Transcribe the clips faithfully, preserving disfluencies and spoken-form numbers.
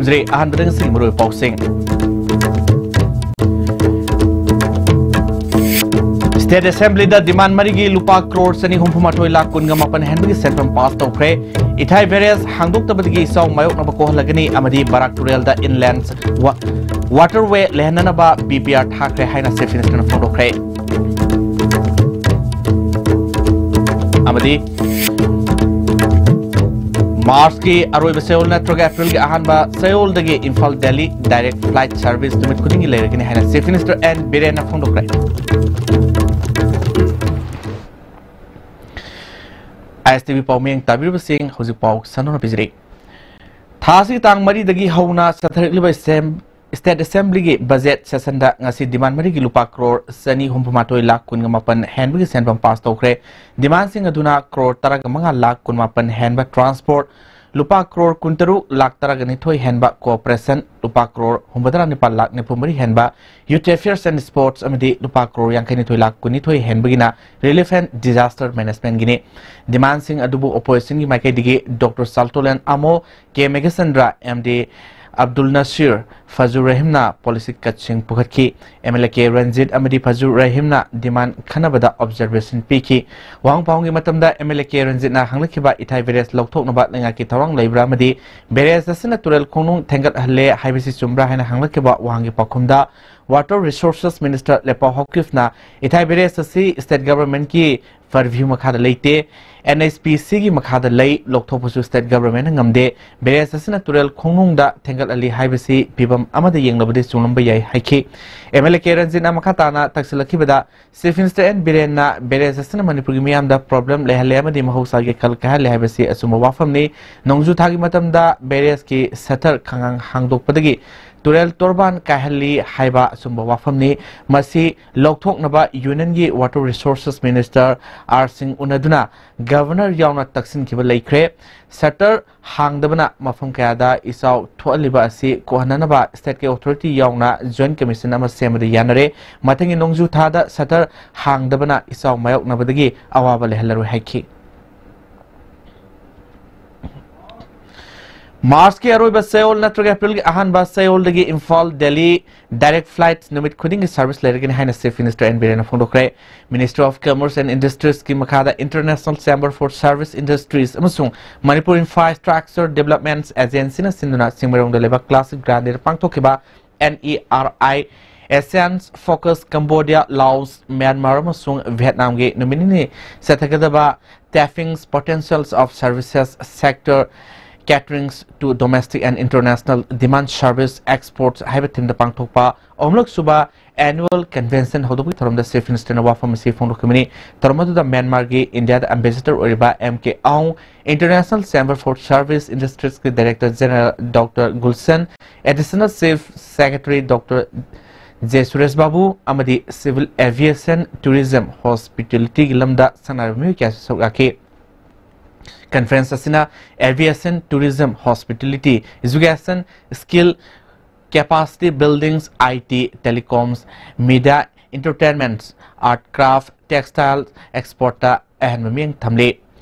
ꯍꯧꯖꯤꯛ ꯑꯍꯥꯟꯕꯗ ꯉꯁꯤꯒꯤ ꯃꯔꯨꯑꯣꯏꯕ ꯄꯥꯎꯁꯤꯡ꯫ State Assembly ꯗ demand ꯃꯔꯤꯒꯤ ꯂꯨꯄꯥ ꯀ꯭ꯔꯣꯔ ꯆꯅꯤ ꯍꯨꯝꯐꯨ ꯃꯥꯊꯣꯏ ꯂꯥꯈ ꯀꯨꯟꯒ ꯃꯥꯄꯟ ꯍꯦꯟꯕꯒꯤ ꯁꯦꯟꯐꯝ ꯄꯥꯁ ꯇꯧꯈ꯭ꯔꯦ꯫ ꯏꯊꯥꯏ barrage ꯍꯥꯡꯗꯣꯛꯇꯕꯗꯒꯤ ꯏꯆꯥꯎ ꯃꯥꯌꯣꯛꯅꯕ ꯀꯣꯛꯍꯜꯂꯒꯅꯤ ꯑꯃꯗꯤ ꯕꯔꯥꯛ ꯇꯨꯔꯦꯜꯗ inland wa-, waterway ꯂꯩꯍꯟꯅꯅꯕ P P R ꯊꯥꯈ꯭ꯔꯦ ꯍꯥꯏꯅ Chief Minister ꯅ ꯐꯣꯡꯗꯣꯛꯈ꯭ꯔꯦ꯫ ꯑꯃꯗꯤ March ꯀꯤ ꯑꯔꯣꯏꯕ ꯆꯌꯣꯜ ꯅꯠꯇ꯭ꯔꯒ April ꯒꯤ ꯑꯍꯥꯟꯕ ꯆꯌꯣꯜꯗꯒꯤ Imphal Delhi direct flight service ꯅꯨꯃꯤꯠ ꯈꯨꯗꯤꯡꯒꯤ ꯂꯩꯔꯒꯅꯤ ꯍꯥꯏꯅ Chief Minister N ꯕꯤꯔꯦꯟꯅ ꯐꯣꯡꯗꯣꯛꯈ꯭ꯔꯦ꯫ I S T V ꯄꯥꯎꯃꯤ ꯇꯥꯕꯤꯔꯤꯕꯁꯤꯡ, ꯍꯧꯖꯤꯛ ꯄꯥꯎ ꯁꯟꯗꯣꯛꯅ ꯄꯤꯖꯔꯤ꯫ ꯊꯥ ꯑꯁꯤꯒꯤ ꯇꯥꯡ ꯃꯔꯤꯗꯒꯤ ꯍꯧꯅ ꯆꯠꯊꯔꯛꯂꯤꯕ Assem-, State Assembly ꯒꯤ budget session ꯗ ꯉꯁꯤ demand ꯃꯔꯤꯒꯤ ꯂꯨꯄꯥ ꯀ꯭ꯔꯣꯔ ꯆꯅꯤ ꯍꯨꯝꯐꯨ ꯃꯥꯊꯣꯏ ꯂꯥꯈ ꯀꯨꯟꯒ ꯃꯥꯄꯟ ꯍꯦꯟꯕꯒꯤ ꯁꯦꯟꯐꯝ ꯄꯥꯁ ꯇꯧꯈ꯭ꯔꯦ꯫ Demand ꯁꯤꯡ ꯑꯗꯨꯅ ꯀ꯭ꯔꯣꯔ ꯇꯔꯥꯒ ꯃꯉꯥ ꯂꯥꯈ ꯀꯨꯟ ꯃꯥꯄꯟ ꯍꯦꯟꯕ transport, ꯂꯨꯄꯥ ꯀ꯭ꯔꯣꯔ ꯀꯨꯟꯇꯔꯨꯛ ꯂꯥꯈ ꯇꯔꯥꯒ ꯅꯤꯊꯣꯏ ꯍꯦꯟꯕ cooperation, ꯂꯨꯄꯥ ꯀ꯭ꯔꯣꯔ ꯍꯨꯝꯐꯨꯇꯔꯥ ꯅꯤꯄꯥꯜ ꯂꯥꯈ ꯅꯤꯐꯨ ꯃꯔꯤ ꯍꯦꯟꯕ youth affairs and sports ꯑꯃꯗꯤ ꯂꯨꯄꯥ ꯀ꯭ꯔꯣꯔ ꯌꯥꯡꯈꯩ ꯅꯤꯊꯣꯏ ꯂꯥꯈ ꯀꯨꯟꯅꯤꯊꯣꯏ ꯍꯦꯟꯕꯒꯤꯅ relief and disaster management Guinea. Demand ꯁꯤꯡ ꯑꯗꯨꯕꯨ opposition ꯒꯤ ꯃꯥꯏꯀꯩꯗꯒꯤ Doctor ꯆꯥꯜꯇꯣꯂꯦꯟ ꯑꯃꯣ, K Meghachandra, M D Abdul ꯅꯁꯤꯔ, ꯐꯖꯨꯔ ꯔꯍꯤꯝꯅ policy cut ꯁꯤꯡ ꯄꯨꯈꯠꯈꯤ꯫ M L A K Ranjit ꯑꯃꯗꯤ ꯐꯖꯨꯔ ꯔꯍꯤꯝꯅ demand ꯈꯟꯅꯕꯗ observation ꯄꯤꯈꯤ꯫ ꯋꯥꯍꯪ ꯄꯥꯎꯍꯪꯒꯤ ꯃꯇꯝꯗ M L A K ꯔꯟꯖꯤꯠꯅ ꯍꯪꯂꯛꯈꯤꯕ ꯏꯊꯥꯏ barrage ꯂꯧꯊꯣꯛꯅꯕ ꯂꯩꯉꯥꯛꯀꯤ ꯊꯧꯔꯥꯡ ꯂꯩꯕ꯭ꯔꯥ ꯑꯃꯗꯤ barrage ꯑꯁꯤꯅ ꯇꯨꯔꯦꯜ ꯈꯣꯡꯅꯨꯡ ꯊꯦꯡꯒꯠꯍꯜꯂꯦ ꯍꯥꯏꯕꯁꯤ ꯆꯨꯝꯕ꯭ꯔꯥ ꯍꯥꯏꯅ ꯍꯪꯂꯛꯈꯤꯕ ꯋꯥꯍꯪꯒꯤ ꯄꯥꯎꯈꯨꯝꯗ Water Resources Minister ꯂꯦꯄꯥꯎ ꯍꯥꯎꯀꯤꯞꯅ ꯏꯊꯥꯏ barrage ꯑꯁꯤ state government ꯀꯤ purview ꯃꯈꯥꯗ ꯂꯩꯇꯦ, N H P C ꯒꯤ ꯃꯈꯥꯗ ꯂꯩ, ꯂꯧꯊꯣꯛꯄꯁꯨ state government ꯅ ꯉꯝꯗꯦ꯫ Barrage ꯑꯁꯤꯅ ꯇꯨꯔꯦꯜ ꯈꯣꯡꯅꯨꯡꯗ ꯊꯦꯡꯒꯠꯍꯜꯂꯤ ꯍꯥꯏꯕꯁꯤ ꯐꯤꯚꯝ ꯑꯃꯗ ꯌꯦꯡꯂꯕꯗꯤ ꯆꯨꯝꯂꯝꯕ ꯌꯥꯏ ꯍꯥꯏꯈꯤ꯫ M L A K ꯔꯟꯖꯤꯠꯅ ꯃꯈꯥ ꯇꯥꯅ ꯇꯛꯁꯤꯜꯂꯛꯈꯤꯕꯗ, Chief Minister N ꯕꯤꯔꯦꯟꯅ barrage ꯑꯁꯤꯅ ꯃꯅꯤꯄꯨꯔꯒꯤ ꯃꯤꯌꯥꯝꯗ problem ꯂꯩꯍꯜꯂꯦ ꯑꯃꯗꯤ ꯃꯍꯧꯁꯥꯒꯤ ꯈꯜ ꯀꯥꯏꯍꯜꯂꯦ ꯍꯥꯏꯕꯁꯤ ꯑꯆꯨꯝꯕ ꯋꯥꯐꯝꯅꯤ꯫ ꯅꯣꯡꯖꯨ ꯊꯥꯒꯤ ꯃꯇꯝꯗ barrage ꯀꯤ shutter ꯈꯪꯍꯥꯡ ꯍꯥꯡꯗꯣꯛꯄꯗꯒꯤ ꯇꯨꯔꯦꯜ ꯇꯣꯔꯕꯥꯟ ꯀꯥꯏꯍꯜꯂꯤ ꯍꯥꯏꯕ ꯑꯆꯨꯝꯕ ꯋꯥꯐꯝꯅꯤ꯫ ꯃꯁꯤ ꯂꯧꯊꯣꯛꯅꯕ Union ꯒꯤ Water Resources Minister ꯑꯥꯔ ꯁꯤꯡ ꯎꯅꯗꯨꯅ Governor ꯌꯥꯎꯅ ꯇꯛꯁꯤꯟꯈꯤꯕ ꯂꯩꯈ꯭ꯔꯦ꯫ Shutter ꯍꯥꯡꯗꯕꯅ ꯃꯐꯝ ꯀꯌꯥꯗ ꯏꯆꯥꯎ ꯊꯣꯛꯍꯜꯂꯤꯕ ꯑꯁꯤ ꯀꯣꯛꯍꯟꯅꯅꯕ state ꯀꯤ authority ꯌꯥꯎꯅ Joint Commission ꯑꯃ ꯁꯦꯝꯕꯗ ꯌꯥꯅꯔꯦ꯫ ꯃꯊꯪꯒꯤ ꯅꯣꯡꯖꯨ ꯊꯥꯗ shutter ꯍꯥꯡꯗꯕꯅ ꯏꯆꯥꯎ ꯃꯥꯌꯣꯛꯅꯕꯗꯒꯤ ꯑꯋꯥꯕ ꯂꯩꯍꯜꯂꯔꯣꯏ ꯍꯥꯏꯈꯤ꯫ ꯃꯥꯔꯆꯀꯤ ꯑꯔꯣꯏꯕ ꯆꯌꯣꯜ ꯅꯠꯇ꯭ꯔꯒ ꯑꯦꯄ꯭ꯔꯤꯜꯒꯤ ꯑꯍꯥꯟꯕ ꯆꯌꯣꯜꯗꯒꯤ ꯏꯝꯐꯥꯜ ꯗꯦꯜꯂꯤ ꯗꯥꯏꯔꯦꯛ ꯐ꯭ꯂꯥꯏꯠ ꯅꯨꯃꯤꯠ ꯈꯨꯗꯤꯡꯒꯤ ꯁꯔꯚꯤꯁ ꯂꯩꯔꯒꯅꯤ ꯍꯥꯏꯅ ꯆꯤꯐ ꯃꯤꯅꯤꯁꯇꯔ ꯑꯦꯟ ꯕꯤꯔꯦꯟꯅ ꯐꯣꯡꯗꯣꯛꯈ꯭ꯔꯦ꯫ Ministry of Commerce and Industriesꯀꯤ ꯃꯈꯥꯗ International Chamber for Service Industries ꯑꯃꯁꯨꯡ ꯃꯅꯤꯄꯨꯔ ꯏꯟꯐ꯭ꯔꯥꯁ꯭ꯇ꯭ꯔꯛꯆꯔ ꯗꯤꯕꯦꯂꯞꯃꯦꯟꯠ ꯑꯦꯖꯦꯟꯁꯤꯅ ꯁꯤꯟꯗꯨꯅ ꯆꯤꯡꯃꯩꯔꯣꯡꯗ ꯂꯩꯕ ꯀ꯭ꯂꯥꯁꯤꯛ ꯒ꯭ꯔꯥꯟꯗꯦꯗ ꯄꯥꯡꯊꯣꯛꯈꯤꯕ NERI ASEAN Focus Cambodia, Laos, Myanmar ꯑꯃꯁꯨꯡ ꯚꯤꯌꯦꯠꯅꯥꯝꯒꯤ ꯅꯨꯃꯤꯠ ꯅꯤꯅꯤ ꯆꯠꯊꯒꯗꯕ Tapping Potentials of Services Sector, Catering to Domestic and International Demand, Service Exports ꯍꯥꯏꯕ ꯊꯤꯝꯗ ꯄꯥꯡꯊꯣꯛꯄ ꯑꯍꯨꯝꯂꯛ ꯁꯨꯕ ꯑꯦꯅꯨꯋꯦꯜ ꯀꯟꯚꯦꯟꯁꯟ ꯍꯧꯗꯣꯛꯄꯒꯤ ꯊꯧꯔꯝꯗ ꯆꯤꯐ ꯃꯤꯅꯤꯁꯇꯔꯅ ꯋꯥꯐꯝ ꯑꯁꯤ ꯐꯣꯡꯗꯣꯛꯈꯤꯕꯅꯤ꯫ ꯊꯧꯔꯝ ꯑꯗꯨꯗ ꯃ꯭ꯌꯥꯟꯃꯥꯔꯒꯤ ꯏꯟꯗꯤꯌꯥꯗ ꯑꯦꯝꯕꯦꯁꯦꯗꯔ ꯑꯣꯏꯔꯤꯕ M K Aung, International Chamber for Service Industriesꯀꯤ director general doctor Gulshan, additional chief secretary doctor J Suresh Babu ꯑꯃꯗꯤ civil aviation, tourism, hospitalityꯒꯤ ꯂꯝꯗ ꯁꯛꯅꯥꯏꯔꯕ ꯃꯤꯑꯣꯏ ꯀꯌꯥꯁꯨ ꯁꯔꯨꯛ ꯌꯥꯈꯤ꯫ ꯀꯟꯐ꯭ꯔꯦꯟꯁ ꯑꯁꯤꯅ aviation, tourism, hospitality, education, skill, capacity buildings, IT, telecoms, media, entertainment, art craft, textile exportꯇ ꯑꯍꯦꯟꯕ ꯃꯤꯠꯌꯦꯡ ꯊꯝꯂꯤ꯫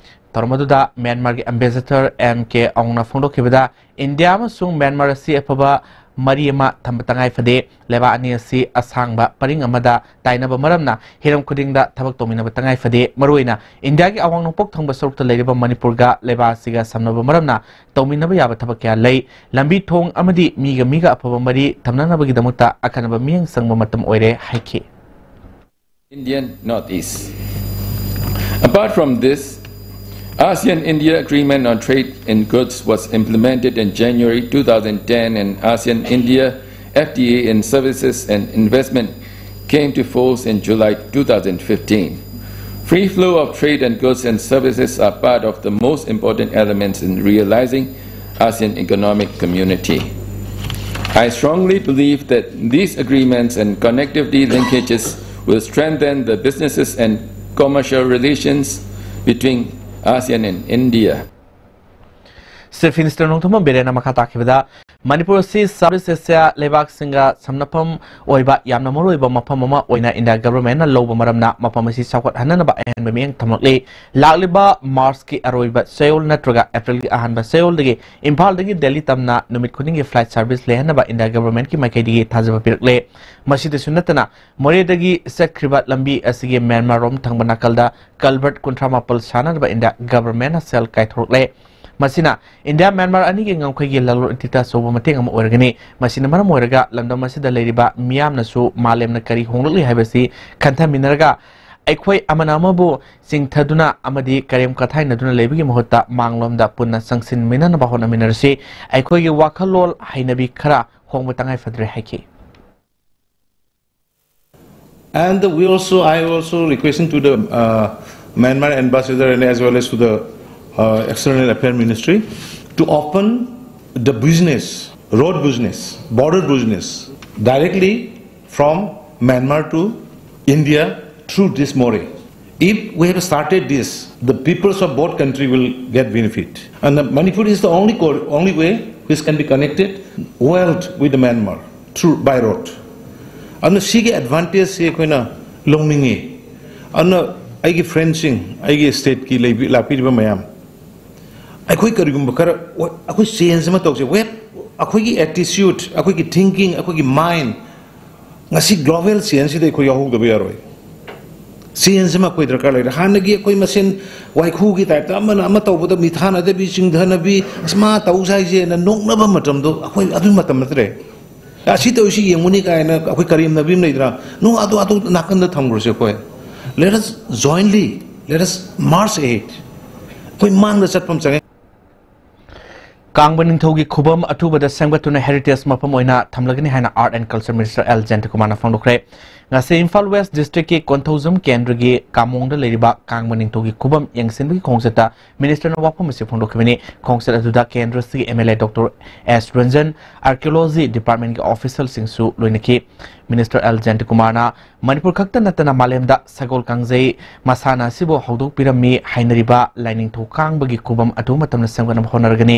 ꯊꯧꯔꯝ ꯑꯗꯨꯗ ꯃ꯭ꯌꯥꯟꯃꯥꯔꯒꯤ ꯑꯦꯝꯕꯦꯁꯦꯗꯔ M K Aungꯅ ꯐꯣꯡꯗꯣꯛꯈꯤꯕꯗ, ꯏꯟꯗꯤꯌꯥ ꯑꯃꯁꯨꯡ ꯃ꯭ꯌꯥꯟꯃꯥꯔ ꯑꯁꯤ ꯑꯐꯕ ꯃꯔꯤ ꯑꯃ ꯊꯝꯕ ꯇꯉꯥꯏ ꯐꯗꯦ꯫ ꯂꯩꯕꯥꯛ ꯑꯅꯤ ꯑꯁꯤ ꯑꯁꯥꯡꯕ ꯄꯔꯤꯡ ꯑꯃꯗ ꯇꯥꯏꯅꯕ ꯃꯔꯝꯅ ꯍꯤꯔꯝ ꯈꯨꯗꯤꯡꯗ ꯊꯕꯛ ꯇꯧꯃꯤꯟꯅꯕ ꯇꯉꯥꯏ ꯐꯗꯦ꯫ ꯃꯔꯨꯑꯣꯏꯅ ꯏꯟꯗꯤꯌꯥꯒꯤ ꯑꯋꯥꯡ ꯅꯣꯡꯄꯣꯛ ꯊꯪꯕ ꯁꯔꯨꯛꯇ ꯂꯩꯔꯤꯕ ꯃꯅꯤꯄꯨꯔꯒ ꯂꯩꯕꯥꯛ ꯑꯁꯤꯒ ꯁꯝꯅꯕ ꯃꯔꯝꯅ ꯇꯧꯃꯤꯟꯅꯕ ꯌꯥꯕ ꯊꯕꯛ ꯀꯌꯥ ꯂꯩ꯫ ꯂꯝꯕꯤ ꯊꯣꯡ ꯑꯃꯗꯤ ꯃꯤꯒ ꯃꯤꯒ ꯑꯐꯕ ꯃꯔꯤ ꯊꯝꯅꯅꯕꯒꯤꯗꯃꯛꯇ ꯑꯈꯟꯅꯕ ꯃꯤꯠꯌꯦꯡ ꯆꯪꯕ ꯃꯇꯝ ꯑꯣꯏꯔꯦ ꯍꯥꯏꯈꯤ꯫ Indian Northeast. Apart from this, ASEAN India Agreement on Trade in Goods was implemented in January two thousand ten, and ASEAN India F T A in Services and Investment came to force in July two thousand fifteen. Free flow of trade and goods and services are part of the most important elements in realizing ASEAN Economic Community. I strongly believe that these agreements and connectivity linkages will strengthen the businesses and commercial relations between ASEAN and India. Chief minister Nongthombam ꯕꯤꯔꯦꯟꯅ ꯃꯈꯥ ꯇꯥꯈꯤꯕꯗ, ꯃꯅꯤꯄꯨꯔ ꯑꯁꯤ South East Asia ꯂꯩꯕꯥꯛꯁꯤꯡꯒ ꯁꯝꯅꯐꯝ ꯑꯣꯏꯕ ꯌꯥꯝꯅ ꯃꯔꯨꯑꯣꯏꯕ ꯃꯐꯝ ꯑꯃ ꯑꯣꯏꯅ ꯏꯟꯗꯤꯌꯥ ꯒꯚꯔꯟꯃꯦꯟꯠꯅ ꯂꯧꯕ ꯃꯔꯝꯅ ꯃꯐꯝ ꯑꯁꯤ ꯆꯥꯎꯈꯠꯍꯟꯅꯅꯕ ꯑꯍꯦꯟꯕ ꯃꯤꯠꯌꯦꯡ ꯊꯝꯂꯛꯂꯤ꯫ ꯂꯥꯛꯂꯤꯕ ꯃꯥꯔꯆꯀꯤ ꯑꯔꯣꯏꯕ ꯆꯌꯣꯜ ꯅꯠꯇ꯭ꯔꯒ ꯑꯦꯄ꯭ꯔꯤꯜꯒꯤ ꯑꯍꯥꯟꯕ ꯆꯌꯣꯜꯗꯒꯤ ꯏꯝꯐꯥꯜꯗꯒꯤ ꯗꯦꯜꯂꯤ ꯇꯝꯅ ꯅꯨꯃꯤꯠ ꯈꯨꯗꯤꯡꯒꯤ flight service ꯂꯩꯍꯟꯅꯕ ꯏꯟꯗꯤꯌꯥ ꯒꯚꯔꯟꯃꯦꯟꯠꯀꯤ ꯃꯥꯏꯀꯩꯗꯒꯤ ꯊꯥꯖꯕ ꯄꯤꯔꯛꯂꯦ꯫ ꯃꯁꯤꯗꯁꯨ ꯅꯠꯇꯅ ꯃꯣꯔꯦꯗꯒꯤ ꯆꯠꯈ꯭ꯔꯤꯕ ꯂꯝꯕꯤ ꯑꯁꯤꯒꯤ ꯃ꯭ꯌꯥꯟꯃꯥꯔ ꯔꯣꯝ ꯊꯪꯕ ꯅꯥꯀꯜꯗ culvert ꯀꯨꯟꯊ꯭ꯔꯥ ꯃꯥꯄꯜ ꯁꯥꯅꯅꯕ ꯏꯟꯗꯤꯌꯥ ꯒꯚꯔꯟꯃꯦꯟꯠꯅ ꯁꯦꯜ ꯀꯥꯏꯊꯣꯔꯛꯂꯦ꯫ ꯃꯁꯤꯅ ꯏꯟꯗꯤꯌꯥ ꯃ꯭ꯌꯥꯟꯃꯥꯔ ꯑꯅꯤꯒꯤ ꯉꯝꯈꯩꯒꯤ ꯂꯂꯣꯟ ꯏꯇꯤꯛꯇ ꯑꯆꯧꯕ ꯃꯇꯦꯡ ꯑꯃ ꯑꯣꯏꯔꯒꯅꯤ꯫ ꯃꯁꯤꯅ ꯃꯔꯝ ꯑꯣꯏꯔꯒ ꯂꯝꯗꯝ ꯑꯁꯤꯗ ꯂꯩꯔꯤꯕ ꯃꯤꯌꯥꯝꯅꯁꯨ ꯃꯥꯂꯦꯝꯅ ꯀꯔꯤ ꯍꯣꯡꯂꯛꯂꯤ ꯍꯥꯏꯕꯁꯤ ꯈꯟꯊꯃꯤꯟꯅꯔꯒ ꯑꯩꯈꯣꯏ ꯑꯃꯅ ꯑꯃꯕꯨ ꯆꯤꯡꯊꯗꯨꯅ ꯑꯃꯗꯤ ꯀꯔꯦꯝ ꯀꯊꯥꯏꯅꯗꯨꯅ ꯂꯩꯕꯒꯤ ꯃꯍꯨꯠꯇ ꯃꯥꯡꯂꯣꯝꯗ ꯄꯨꯟꯅ ꯆꯪꯁꯤꯟꯃꯤꯟꯅꯅꯕ ꯍꯣꯠꯅꯃꯤꯟꯅꯔꯁꯤ꯫ ꯑꯩꯈꯣꯏꯒꯤ ꯋꯥꯈꯜꯂꯣꯟ ꯍꯩꯅꯕꯤ ꯈꯔ ꯍꯣꯡꯕ ꯇꯉꯥꯏ ꯐꯗ꯭ꯔꯦ ꯍꯥꯏꯈꯤ꯫ And we also, I also requesting to the uh, Myanmar ambassador and as well as to the uh, External Affairs Ministry to open the business, road business, border business, directly from Myanmar to India through this Moreh. If we have started this, the peoples of both country will get benefit. And the Manipur is the only, co- only way which can be connected well with the Myanmar through by road. ꯑꯗꯨꯅ ꯁꯤꯒꯤ ꯑꯦꯗꯚꯥꯟꯇꯦꯖꯁꯤ ꯑꯩꯈꯣꯏꯅ ꯂꯧꯅꯤꯡꯉꯤ꯫ ꯑꯗꯨꯅ ꯑꯩꯒꯤ ꯐ꯭ꯔꯦꯟꯁꯤꯡ, ꯑꯩꯒꯤ ꯁ꯭ꯇꯦꯠꯀꯤ ꯂꯩꯕꯤ ꯂꯥꯛꯄꯤꯔꯤꯕ ꯃꯌꯥꯝ, ꯑꯩꯈꯣꯏ ꯀꯔꯤꯒꯨꯝꯕ ꯈꯔ ꯑꯩꯈꯣꯏ ꯆꯦꯟꯖ ꯑꯃ ꯇꯧꯁꯦ꯫ ꯋꯦꯠ, ꯑꯩꯈꯣꯏꯒꯤ ꯑꯦꯇꯤꯆ꯭ꯌꯨꯠ, ꯑꯩꯈꯣꯏꯒꯤ ꯊꯤꯡꯀꯤꯡ, ꯑꯩꯈꯣꯏꯒꯤ ꯃꯥꯏꯟ, ꯉꯁꯤ ꯒ꯭ꯂꯣꯕꯦꯜ ꯆꯦꯟꯖꯁꯤꯗ ꯑꯩꯈꯣꯏ ꯌꯥꯎꯍꯧꯗꯕ ꯌꯥꯔꯣꯏ꯫ ꯆꯦꯟꯖ ꯑꯃ ꯑꯩꯈꯣꯏ ꯗꯔꯀꯥꯔ ꯂꯩꯔꯦ꯫ ꯍꯥꯟꯅꯒꯤ ꯑꯩꯈꯣꯏ ꯃꯁꯦꯟ ꯋꯥꯏꯈꯨꯒꯤ ꯇꯥꯏꯞꯇ ꯑꯃꯅ ꯑꯃ ꯇꯧꯕꯗ ꯃꯤꯊꯥꯅꯗꯕꯤ, ꯆꯤꯡꯊꯅꯕꯤ, "ꯑꯁ, ꯃꯥ ꯇꯧ ꯁꯥꯏꯁꯦꯅ" ꯅꯣꯛꯅꯕ ꯃꯇꯝꯗꯣ ꯑꯩꯈꯣꯏ ꯑꯗꯨꯒꯤ ꯃꯇꯝ ꯅꯠꯇ꯭ꯔꯦ꯫ "ꯑꯁꯤ ꯇꯧꯔꯤꯁꯤ ꯌꯦꯡꯉꯨꯅꯤ" ꯀꯥꯏꯅ ꯑꯩꯈꯣꯏ ꯀꯔꯦꯝꯅꯕꯤ ꯑꯃ ꯂꯩꯗꯅ, "No, ꯑꯗꯨ ꯑꯗꯨ ꯅꯥꯀꯟꯗ ꯊꯝꯈ꯭ꯔꯁꯦ ꯑꯩꯈꯣꯏ꯫ Let us jointly, let us march ahead." ꯑꯩꯈꯣꯏ ꯃꯥꯡꯗ ꯆꯠꯄ ꯑꯃ ꯆꯪꯉꯦ꯫ ꯀꯥꯡꯕ ꯅꯤꯡꯊꯧꯒꯤ ꯈꯨꯕꯝ ꯑꯊꯨꯕꯗ ꯁꯦꯝꯒꯠꯇꯨꯅ heritage ꯃꯐꯝ ꯑꯣꯏꯅ ꯊꯝꯂꯒꯅꯤ ꯍꯥꯏꯅ Art and Culture Minister L ꯖꯌꯟꯇꯀꯨꯃꯥꯔꯅ ꯐꯣꯡꯗꯣꯛꯈ꯭ꯔꯦ꯫ ꯉꯁꯤ ꯏꯝꯐꯥꯜ ꯋꯦꯁ ꯗꯤꯁꯇ꯭ꯔꯤꯛꯀꯤ ꯀꯣꯟꯊꯧꯖꯝ ꯀꯦꯟꯗ꯭ꯔꯒꯤ ꯀꯥꯃꯣꯡꯗ ꯂꯩꯔꯤꯕ ꯀꯥꯡꯕ ꯅꯤꯡꯊꯧꯒꯤ ꯈꯨꯕꯝ ꯌꯦꯡꯁꯤꯟꯕꯒꯤ ꯈꯣꯡꯆꯠꯇ ꯃꯤꯅꯤꯁꯇꯔꯅ ꯋꯥꯐꯝ ꯑꯁꯤ ꯐꯣꯡꯗꯣꯛꯈꯤꯕꯅꯤ꯫ ꯈꯣꯡꯆꯠ ꯑꯗꯨꯗ ꯀꯦꯟꯗ꯭ꯔꯁꯤꯒꯤ ꯑꯦꯝ ꯑꯦꯜ ꯑꯦ ꯗꯣꯛꯇꯔ ꯑꯦꯁ ꯔꯟꯖꯟ, ꯑꯥꯔꯀꯤꯑꯣꯂꯣꯖꯤ ꯗꯤꯄꯥꯔꯠꯃꯦꯟꯒꯤ ꯑꯣꯐꯤꯁꯤꯌꯦꯜꯁꯤꯡꯁꯨ ꯂꯣꯏꯅꯈꯤ꯫ ꯃꯤꯅꯤꯁꯇꯔ ꯑꯦꯜ ꯖꯌꯟꯇꯀꯨꯃꯥꯔꯅ ꯃꯅꯤꯄꯨꯔ ꯈꯛꯇ ꯅꯠꯇꯅ ꯃꯥꯂꯦꯝꯗ ꯁꯒꯣꯜ ꯀꯥꯡꯖꯩ ꯃꯁꯥꯟꯅ ꯑꯁꯤꯕꯨ ꯍꯧꯗꯣꯛꯄꯤꯔꯝꯃꯤ ꯍꯥꯏꯅꯔꯤꯕ ꯂꯥꯏꯅꯤꯡꯊꯧ ꯀꯥꯡꯕꯒꯤ ꯈꯨꯕꯝ ꯑꯗꯨ ꯃꯇꯝꯗ ꯁꯦꯝꯒꯠꯅꯕ ꯍꯣꯠꯅꯔꯒꯅꯤ꯫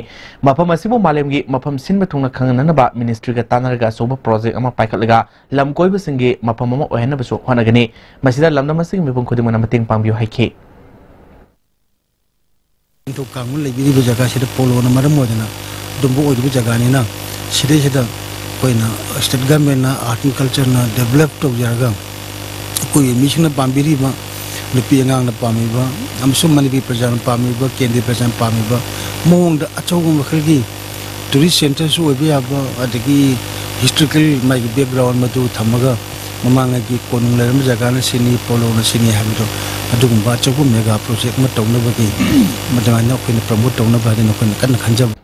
ꯃꯐꯝ ꯑꯁꯤꯕꯨ ꯃꯥꯂꯦꯝꯒꯤ ꯃꯐꯝ ꯁꯤꯟꯕ ꯊꯨꯡꯅ ꯈꯪꯅꯅꯕ ꯃꯤꯅꯤꯁꯇ꯭ꯔꯤꯒ ꯇꯥꯟꯅꯔꯒ ꯑꯆꯧꯕ ꯄ꯭ꯔꯣꯖꯦꯛ ꯑꯃ ꯄꯥꯏꯈꯠꯂꯒ ꯂꯝ ꯀꯣꯏꯕꯁꯤꯡꯒꯤ ꯃꯐꯝ ꯑꯃ ꯑꯣꯏꯍꯟꯅꯕꯁꯨ ꯍꯣꯠꯅꯒꯅꯤ꯫ ꯃꯁꯤꯗ ꯂꯝꯗꯝ ꯑꯁꯤꯒꯤ ꯃꯤꯄꯨꯝ ꯈꯨꯗꯤꯡꯃꯛꯅ ꯃꯇꯦꯡ ꯄꯥꯡꯕꯤꯌꯨ ꯍꯥꯏꯈꯤ꯫ ꯅꯤꯡꯊꯧ ꯀꯥꯡꯕ ꯂꯩꯕꯤꯔꯤꯕ ꯖꯒꯥꯁꯤꯗ ꯄꯣꯂꯣꯅ ꯃꯔꯝ ꯑꯣꯏꯗꯅ ꯑꯗꯨꯝꯕ ꯑꯣꯏꯔꯤꯕ ꯖꯒꯥꯅꯤꯅ, ꯁꯤꯗꯩꯁꯤꯗ ꯑꯩꯈꯣꯏꯅ state governmentꯅ, art and cultureꯅ develop ꯇꯧꯖꯔꯒ, ꯑꯀꯣꯏꯕ ꯃꯤꯁꯤꯡꯅ ꯄꯥꯝꯕꯤꯔꯤꯕ, ꯅꯨꯄꯤ ꯑꯉꯥꯡꯅ ꯄꯥꯝꯃꯤꯕ ꯑꯃꯁꯨꯡ ꯃꯅꯤꯄꯨꯔꯤ ꯄ꯭ꯔꯖꯥꯅ ꯄꯥꯝꯃꯤꯕ, ꯀꯦꯟꯗ꯭ꯔ ꯄ꯭ꯔꯖꯥꯅ ꯄꯥꯝꯃꯤꯕ ꯃꯑꯣꯡꯗ ꯑꯆꯧꯕ ꯃꯈꯜꯒꯤ tourist centreꯁꯨ ꯑꯣꯏꯕ ꯌꯥꯕ, ꯑꯗꯒꯤ historical ꯃꯥꯒꯤ background ꯃꯗꯨ ꯊꯝꯃꯒ ꯃꯃꯥꯡꯉꯩꯒꯤ ꯀꯣꯅꯨꯡ ꯂꯩꯔꯝꯕ ꯖꯒꯥꯅ ꯁꯤꯅꯤ, ꯄꯣꯂꯣꯅ ꯁꯤꯅꯤ ꯍꯥꯏꯕꯗꯣ, ꯑꯗꯨꯒꯨꯝꯕ ꯑꯆꯧꯕ mega project ꯑꯃ ꯇꯧꯅꯕꯒꯤ, ꯑꯗꯨꯃꯥꯏꯅ ꯑꯩꯈꯣꯏꯅ promote ꯇꯧꯅꯕ ꯍꯥꯏꯗꯅ ꯑꯩꯈꯣꯏꯅ ꯀꯟꯅ ꯈꯟꯖꯕ꯫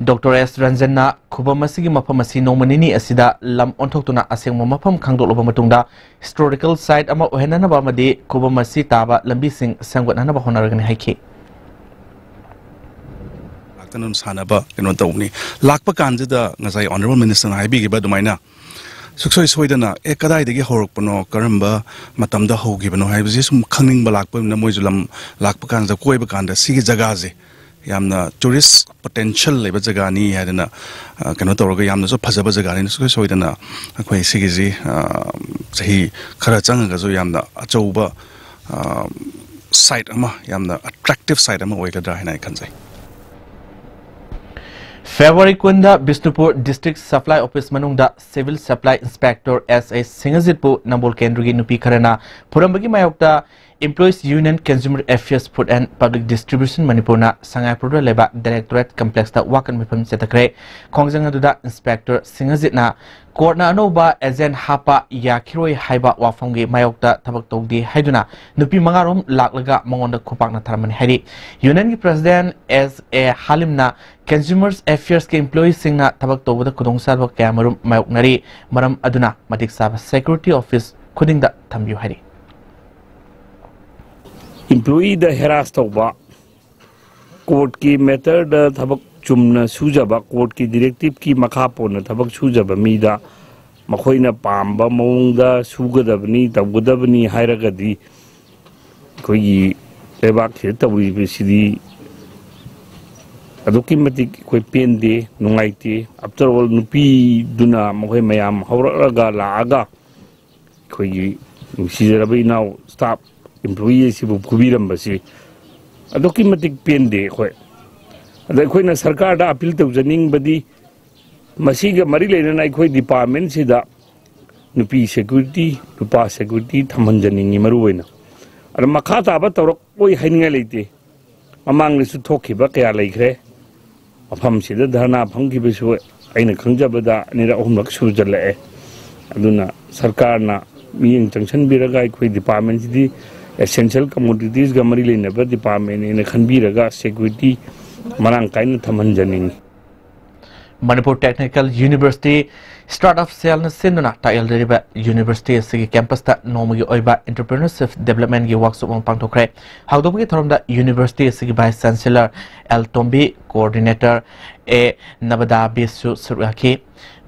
ꯗꯣꯛꯇꯔ ꯑꯦꯁ ꯔꯟꯖꯟꯅ ꯈꯨꯕꯝ ꯑꯁꯤꯒꯤ ꯃꯐꯝ ꯑꯁꯤ ꯅꯣꯡꯃ ꯅꯤꯅꯤ ꯑꯁꯤꯗ ꯂꯝ ꯑꯣꯟꯊꯣꯛꯇꯨꯅ ꯑꯁꯦꯡꯕ ꯃꯐꯝ ꯈꯪꯗꯣꯛꯂꯕ ꯃꯇꯨꯡꯗ historical site ꯑꯃ ꯑꯣꯏꯍꯟꯅꯅꯕ ꯑꯃꯗꯤ ꯈꯨꯕꯝ ꯑꯁꯤ ꯇꯥꯕ ꯂꯝꯕꯤꯁꯤꯡ ꯁꯦꯝꯒꯠꯅꯅꯕ ꯍꯣꯠꯅꯔꯒꯅꯤ ꯍꯥꯏꯈꯤ꯫ ꯉꯥꯛꯇꯅ ꯑꯗꯨꯝ ꯁꯥꯟꯅꯕ ꯀꯩꯅꯣ ꯇꯧꯕꯅꯤ꯫ ꯂꯥꯛꯄ ꯀꯥꯟꯁꯤꯗ ꯉꯁꯥꯏ Honourable Ministerꯅ ꯍꯥꯏꯕꯤꯈꯤꯕ ꯑꯗꯨꯃꯥꯏꯅ ꯁꯨꯡꯁꯣꯏ ꯁꯣꯏꯗꯅ, ꯑꯦ, ꯀꯗꯥꯏꯗꯒꯤ ꯍꯧꯔꯛꯄꯅꯣ, ꯀꯔꯝꯕ ꯃꯇꯝꯗ ꯍꯧꯈꯤꯕꯅꯣ ꯍꯥꯏꯕꯁꯤ ꯁꯨꯝ ꯈꯪꯅꯤꯡꯕ ꯂꯥꯛꯄꯅꯤꯅ, ꯃꯣꯏꯁꯨ ꯂꯝ ꯂꯥꯛꯄ ꯀꯥꯟꯗ, ꯀꯣꯏꯕ ꯀꯥꯟꯗ ꯁꯤꯒꯤ ꯖꯒꯥꯁꯦ ꯌꯥꯝꯅ tourist potential ꯂꯩꯕ ꯖꯒꯥꯅꯤ ꯍꯥꯏꯗꯅ, ꯑ, ꯀꯩꯅꯣ ꯇꯧꯔꯒ ꯌꯥꯝꯅꯁꯨ ꯐꯖꯕ ꯖꯒꯥꯅꯤꯅ ꯁꯨꯡꯁꯣꯏ ꯁꯣꯏꯗꯅ ꯑꯩꯈꯣꯏ ꯁꯤꯒꯤꯁꯤ, ꯑ, ꯆꯍꯤ ꯈꯔ ꯆꯪꯉꯒꯁꯨ ꯌꯥꯝꯅ ꯑꯆꯧꯕ, ꯑ, site ꯑꯃ, ꯌꯥꯝꯅ attractive site ꯑꯃ ꯑꯣꯏꯒꯗ꯭ꯔꯥ ꯍꯥꯏꯅ ꯑꯩ ꯈꯟꯖꯩ꯫ ꯐꯦꯕ꯭ꯔꯨꯋꯥꯔꯤ ꯀꯨꯟꯗ ꯕꯤꯁꯅꯨꯄꯨꯔ District Supply Office ꯃꯅꯨꯡꯗ Civil Supply Inspector ꯑꯦꯁ ꯑꯦ ꯁꯤꯡꯍꯖꯤꯠꯄꯨ ꯅꯝꯕꯣꯜ ꯀꯦꯟꯗ꯭ꯔꯒꯤ ꯅꯨꯄꯤ ꯈꯔꯅ ꯐꯨꯔꯝꯕꯒꯤ ꯃꯥꯌꯣꯛꯇ Employees Union, Consumer Affairs, Food and Public Distribution ꯃꯅꯤꯄꯨꯔꯅ ꯁꯉꯥꯏꯄ꯭ꯔꯧꯗ ꯂꯩꯕ Directorate Complexꯇ ꯋꯥꯀꯠ ꯃꯤꯐꯝ ꯆꯠꯊꯈ꯭ꯔꯦ꯫ ꯈꯣꯡꯖꯪ ꯑꯗꯨꯗ Inspector ꯁꯤꯡꯍꯖꯤꯠꯅ ꯀꯣꯔꯠꯅ ꯑꯅꯧꯕ agent ꯍꯥꯞꯄ ꯌꯥꯈꯤꯔꯣꯏ ꯍꯥꯏꯕ ꯋꯥꯐꯝꯒꯤ ꯃꯥꯌꯣꯛꯇ ꯊꯕꯛ ꯇꯧꯗꯦ ꯍꯥꯏꯗꯨꯅ ꯅꯨꯄꯤ ꯃꯉꯥꯔꯣꯝ ꯂꯥꯛꯂꯒ ꯃꯉꯣꯟꯗ ꯈꯨꯄꯥꯛꯅ ꯊꯥꯔꯝꯕꯅꯤ ꯍꯥꯏꯔꯤ꯫ Unionꯒꯤ President ꯑꯦꯁ ꯑꯦ ꯍꯥꯂꯤꯝꯅ Consumers Affairsꯀꯤ employeeꯁꯤꯡꯅ ꯊꯕꯛ ꯇꯧꯕꯗ ꯈꯨꯗꯣꯡꯆꯥꯗꯕ ꯀꯌꯥꯃꯔꯨꯝ ꯃꯥꯌꯣꯛꯅꯔꯤ, ꯃꯔꯝ ꯑꯗꯨꯅ ꯃꯇꯤꯛ ꯆꯥꯕ security office ꯈꯨꯗꯤꯡꯗ ꯊꯝꯕꯤꯌꯨ ꯍꯥꯏꯔꯤ꯫ Employeeꯗ harass ꯇꯧꯕ, courtꯀꯤ matterꯗ ꯊꯕꯛ ꯆꯨꯝꯅ ꯁꯨꯖꯕ, courtꯀꯤ directiveꯀꯤ ꯃꯈꯥ ꯄꯣꯟꯅ ꯊꯕꯛ ꯁꯨꯖꯕ ꯃꯤꯗ ꯃꯈꯣꯏꯅ ꯄꯥꯝꯕ ꯃꯑꯣꯡꯗ ꯁꯨꯒꯗꯕꯅꯤ, ꯇꯧꯒꯗꯕꯅꯤ ꯍꯥꯏꯔꯒꯗꯤ ꯑꯩꯈꯣꯏꯒꯤ ꯂꯩꯕꯥꯛꯁꯤꯗ ꯇꯧꯔꯤꯕꯁꯤꯗꯤ ꯑꯗꯨꯛꯀꯤ ꯃꯇꯤꯛ ꯑꯩꯈꯣꯏ ꯄꯦꯟꯗꯦ, ꯅꯨꯡꯉꯥꯏꯇꯦ꯫ After all, ꯅꯨꯄꯤꯗꯨꯅ ꯃꯈꯣꯏ ꯃꯌꯥꯝ ꯍꯧꯔꯛꯂꯒ ꯂꯥꯛꯑꯒ ꯑꯩꯈꯣꯏꯒꯤ ꯅꯨꯡꯁꯤꯖꯔꯕ ꯏꯅꯥꯎ staff employee ꯑꯁꯤꯕꯨ ꯐꯨꯕꯤꯔꯝꯕꯁꯤ ꯑꯗꯨꯛꯀꯤ ꯃꯇꯤꯛ ꯄꯦꯟꯗꯦ ꯑꯩꯈꯣꯏ꯫ ꯑꯗ ꯑꯩꯈꯣꯏꯅ ꯁꯔꯀꯥꯔꯗ appeal ꯇꯧꯖꯅꯤꯡꯕꯗꯤ ꯃꯁꯤꯒ ꯃꯔꯤ ꯂꯩꯅꯅ ꯑꯩꯈꯣꯏ departmentꯁꯤꯗ ꯅꯨꯄꯤ security, ꯅꯨꯄꯥ security ꯊꯝꯍꯟꯖꯅꯤꯡꯉꯤ ꯃꯔꯨ ꯑꯣꯏꯅ꯫ ꯑꯗ ꯃꯈꯥ ꯇꯥꯕ ꯇꯧꯔꯛꯑꯣꯏ ꯍꯥꯏꯅꯤꯡꯉꯥꯏ ꯂꯩꯇꯦ꯫ ꯃꯃꯥꯡꯗꯁꯨ ꯊꯣꯛꯈꯤꯕ ꯀꯌꯥ ꯂꯩꯈ꯭ꯔꯦ꯫ ꯃꯐꯝꯁꯤꯗ ꯙꯔꯅꯥ ꯐꯝꯈꯤꯕꯁꯨ ꯑꯩꯅ ꯈꯪꯖꯕꯗ ꯑꯅꯤꯔꯛ ꯑꯍꯨꯝꯂꯛ ꯁꯨꯖꯜꯂꯛꯑꯦ꯫ ꯑꯗꯨꯅ ꯁꯔꯀꯥꯔꯅ ꯃꯤꯠꯌꯦꯡ ꯆꯪꯁꯤꯟꯕꯤꯔꯒ ꯑꯩꯈꯣꯏ departmentꯁꯤꯗꯤ essential commoditiesꯒ ꯃꯔꯤ ꯂꯩꯅꯕ departmentꯅꯦꯅ ꯈꯟꯕꯤꯔꯒ security ꯃꯔꯥꯡ ꯀꯥꯏꯅ ꯊꯝꯍꯟꯖꯅꯤꯡꯉꯤ꯫ Manipur Technical University Startup Cellꯅ ꯁꯤꯟꯗꯨꯅ ꯇꯥꯛꯌꯦꯜꯗꯔꯤꯕ university ꯑꯁꯤꯒꯤ campusꯇ ꯅꯣꯡꯃꯒꯤ ꯑꯣꯏꯕ entrepreneurship developmentꯀꯤ workshop ꯑꯃ ꯄꯥꯡꯊꯣꯛꯈ꯭ꯔꯦ꯫ ꯍꯧꯗꯣꯛꯄꯒꯤ ꯊꯧꯔꯝꯗ university ꯑꯁꯤꯒꯤ vice chancellor L Tombi, coordinator A ꯅꯕꯗꯥꯕꯤꯁꯁꯨ ꯁꯔꯨꯛ ꯌꯥꯈꯤ꯫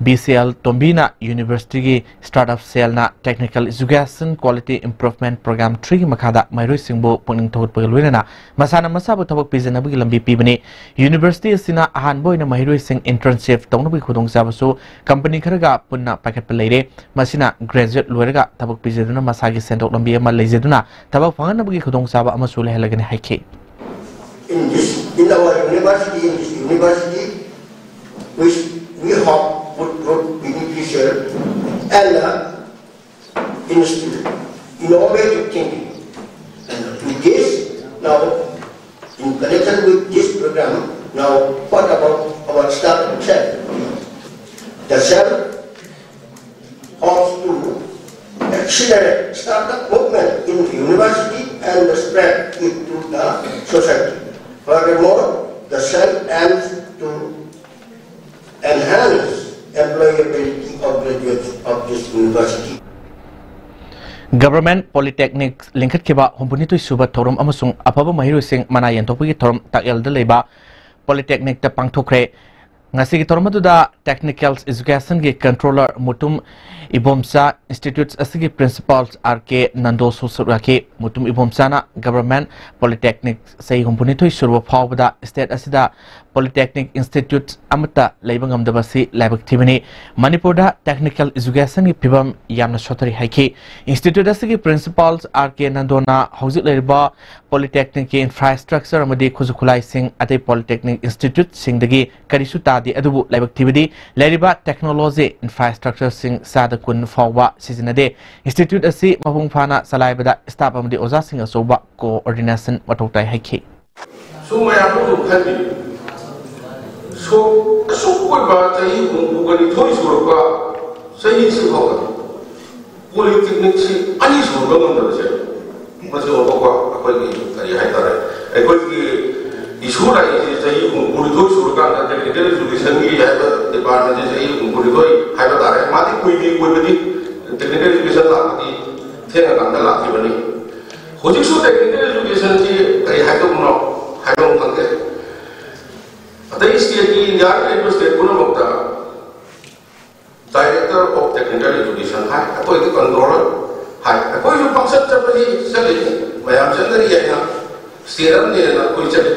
ꯕꯤ ꯁꯤ ꯑꯦꯜ ꯇꯣꯝꯕꯤꯅ universityꯒꯤ startup cellꯅ technical education quality improvement program threeꯒꯤ ꯃꯈꯥꯗ ꯃꯍꯩꯔꯣꯏꯁꯤꯡꯕꯨ ꯄꯨꯛꯅꯤꯡ ꯊꯧꯒꯠꯄꯒ ꯂꯣꯏꯅꯅ ꯃꯁꯥꯅ ꯃꯁꯥꯕꯨ ꯊꯕꯛ ꯄꯤꯖꯅꯕꯒꯤ ꯂꯝꯕꯤ ꯄꯤꯕꯅꯤ꯫ University ꯑꯁꯤꯅ ꯑꯍꯥꯟꯕ ꯑꯣꯏꯅ ꯃꯍꯩꯔꯣꯏꯁꯤꯡ internship ꯇꯧꯅꯕꯒꯤ ꯈꯨꯗꯣꯡꯆꯥꯕꯁꯨ company ꯈꯔꯒ ꯄꯨꯟꯅ ꯄꯥꯏꯈꯠꯄ ꯂꯩꯔꯦ꯫ ꯃꯁꯤꯅ graduate ꯂꯣꯏꯔꯒ ꯊꯕꯛ ꯄꯤꯖꯗꯨꯅ ꯃꯁꯥꯒꯤ ꯁꯦꯟꯊꯣꯛ ꯂꯝꯕꯤ ꯑꯃ ꯂꯩꯖꯗꯨꯅ ꯊꯕꯛ ꯐꯪꯍꯟꯅꯕꯒꯤ ꯈꯨꯗꯣꯡꯆꯥꯕ ꯑꯃꯁꯨ ꯂꯩꯍꯜꯂꯒꯅꯤ ꯍꯥꯏꯈꯤ꯫ In this, in our university, in this university, which we hope would prove beneficial and uh, instill innovative thinking. And with this, now, in connection with this program, now what about our startup cell? The cell hopes to accelerate startup movement in the university and spread it to the society. Furthermore, the cell aims to enhance employability of graduates of this university. Government Polytechnic ꯂꯤꯡꯈꯠꯈꯤꯕ ꯍꯨꯝꯐꯨꯅꯤꯊꯣꯏ ꯁꯨꯕ ꯊꯧꯔꯝ ꯑꯃꯁꯨꯡ ꯑꯐꯕ ꯃꯍꯩꯔꯣꯏꯁꯤꯡ ꯃꯅꯥ ꯌꯦꯟꯊꯣꯛꯄꯒꯤ ꯊꯧꯔꯝ ꯇꯥꯛꯌꯦꯜꯗ ꯂꯩꯕ Polytechnicꯇ ꯄꯥꯡꯊꯣꯛꯈ꯭ꯔꯦ꯫ ꯉꯁꯤꯒꯤ ꯊꯧꯔꯝ ꯑꯗꯨꯗ Technical Educationꯒꯤ Controller Mutum Ibomcha, Institute ꯑꯁꯤꯒꯤ Principal R K ꯅꯟꯗꯣꯁꯨ ꯁꯔꯨꯛ ꯌꯥꯈꯤ꯫ ꯃꯨꯇꯨꯝ ꯏꯕꯣꯝꯆꯥꯅ Government Polytechnic ꯆꯍꯤ ꯍꯨꯝꯐꯨꯅꯤꯊꯣꯏ ꯁꯨꯔꯕ ꯐꯥꯎꯕꯗ state ꯑꯁꯤꯗ Polytechnic Institute ꯑꯃꯠꯇ ꯂꯩꯕ ꯉꯝꯗꯕ ꯑꯁꯤ ꯂꯥꯏꯕꯛ ꯊꯤꯕꯅꯤ꯫ ꯃꯅꯤꯄꯨꯔꯗ Technical Educationꯒꯤ ꯐꯤꯕꯝ ꯌꯥꯝꯅ ꯁꯣꯠꯊꯔꯤ ꯍꯥꯏꯈꯤ꯫ Institute ꯑꯁꯤꯒꯤ Principal R K ꯅꯟꯗꯣꯅ ꯍꯧꯖꯤꯛ ꯂꯩꯔꯤꯕ Polytechnicꯀꯤ infrastructure ꯑꯃꯗꯤ ꯈꯨꯠꯁꯨ ꯈꯨꯠꯂꯥꯏꯁꯤꯡ ꯑꯇꯩ Polytechnic Instituteꯁꯤꯡꯗꯒꯤ ꯀꯔꯤꯁꯨ ꯇꯥꯗꯦ, ꯑꯗꯨꯕꯨ ꯂꯥꯏꯕꯛ ꯊꯤꯕꯗꯤ ꯂꯩꯔꯤꯕ technology infrastructureꯁꯤꯡ ꯆꯥꯗ ꯀꯨꯟ ꯐꯥꯎꯕ ꯁꯤꯖꯤꯟꯅꯗꯦ꯫ Institute ꯑꯁꯤ ꯃꯄꯨꯡ ꯐꯥꯅ ꯆꯂꯥꯏꯕꯗ staff ꯑꯃꯗꯤ ꯑꯣꯖꯥꯁꯤꯡ ꯑꯆꯧꯕ coordination ꯃꯊꯧ ꯇꯥꯏ ꯍꯥꯏꯈꯤ꯫ ꯁꯨꯝ ꯃꯌꯥꯝ ꯑꯗꯨꯝ ꯈꯟꯕꯤꯌꯨ꯫ ꯁꯣꯛ ꯑꯁꯨꯛ ꯑꯣꯏꯕ ꯆꯍꯤ ꯍꯨꯝꯐꯨꯒ ꯅꯤꯊꯣꯏ ꯁꯨꯔꯛꯄ ꯆꯍꯤꯁꯤ ꯐꯥꯎꯕ Polytechnicꯁꯤ ꯑꯅꯤ ꯁꯨꯕ ꯉꯝꯗꯕꯁꯦ, ꯃꯁꯤ ꯑꯣꯟꯊꯣꯛꯄ ꯑꯩꯈꯣꯏꯒꯤ ꯀꯔꯤ ꯍꯥꯏꯇꯥꯔꯦ, ꯑꯩꯈꯣꯏꯒꯤ issue ꯂꯥꯛꯏꯁꯤ ꯆꯍꯤ ꯍꯨꯝꯐꯨꯅꯤꯊꯣꯏ ꯁꯨꯔꯀꯥꯟꯗ Technical Educationꯒꯤ ꯍꯥꯏꯕ departmentꯁꯤ ꯆꯍꯤ ꯍꯨꯝꯐꯨꯅꯤꯊꯣꯏ ꯍꯥꯏꯕ ꯇꯥꯔꯦ꯫ ꯃꯥꯗꯤ ꯀꯨꯏꯗꯤ ꯀꯨꯏꯕꯗꯤ Technical Education ꯂꯥꯛꯄꯗꯤ ꯊꯦꯡꯉꯀꯥꯟꯗ ꯂꯥꯛꯈꯤꯕꯅꯤ꯫ ꯍꯧꯖꯤꯛꯁꯨ Technical Educationꯁꯤ ꯀꯔꯤ ꯍꯥꯏꯗꯧꯕꯅꯣ ꯍꯥꯏꯕ ꯑꯃ ꯈꯪꯗꯦ꯫ ꯑꯇꯩ stateꯀꯤ, Indiaꯒꯤ ꯂꯩꯔꯤꯕ state ꯄꯨꯝꯅꯃꯛꯇ Director of Technical Education ꯍꯥꯏ, ꯑꯩꯈꯣꯏꯗꯤ Controller ꯍꯥꯏ꯫ ꯑꯩꯈꯣꯏꯁꯨ function ꯆꯠꯄꯗꯤ ꯆꯠꯂꯤꯅꯤ, ꯃꯌꯥꯝ ꯆꯠꯅꯔꯤ ꯍꯥꯏꯅ, state ꯑꯃꯅꯦꯅ ꯑꯩꯈꯣꯏ ꯆꯠꯂꯤ꯫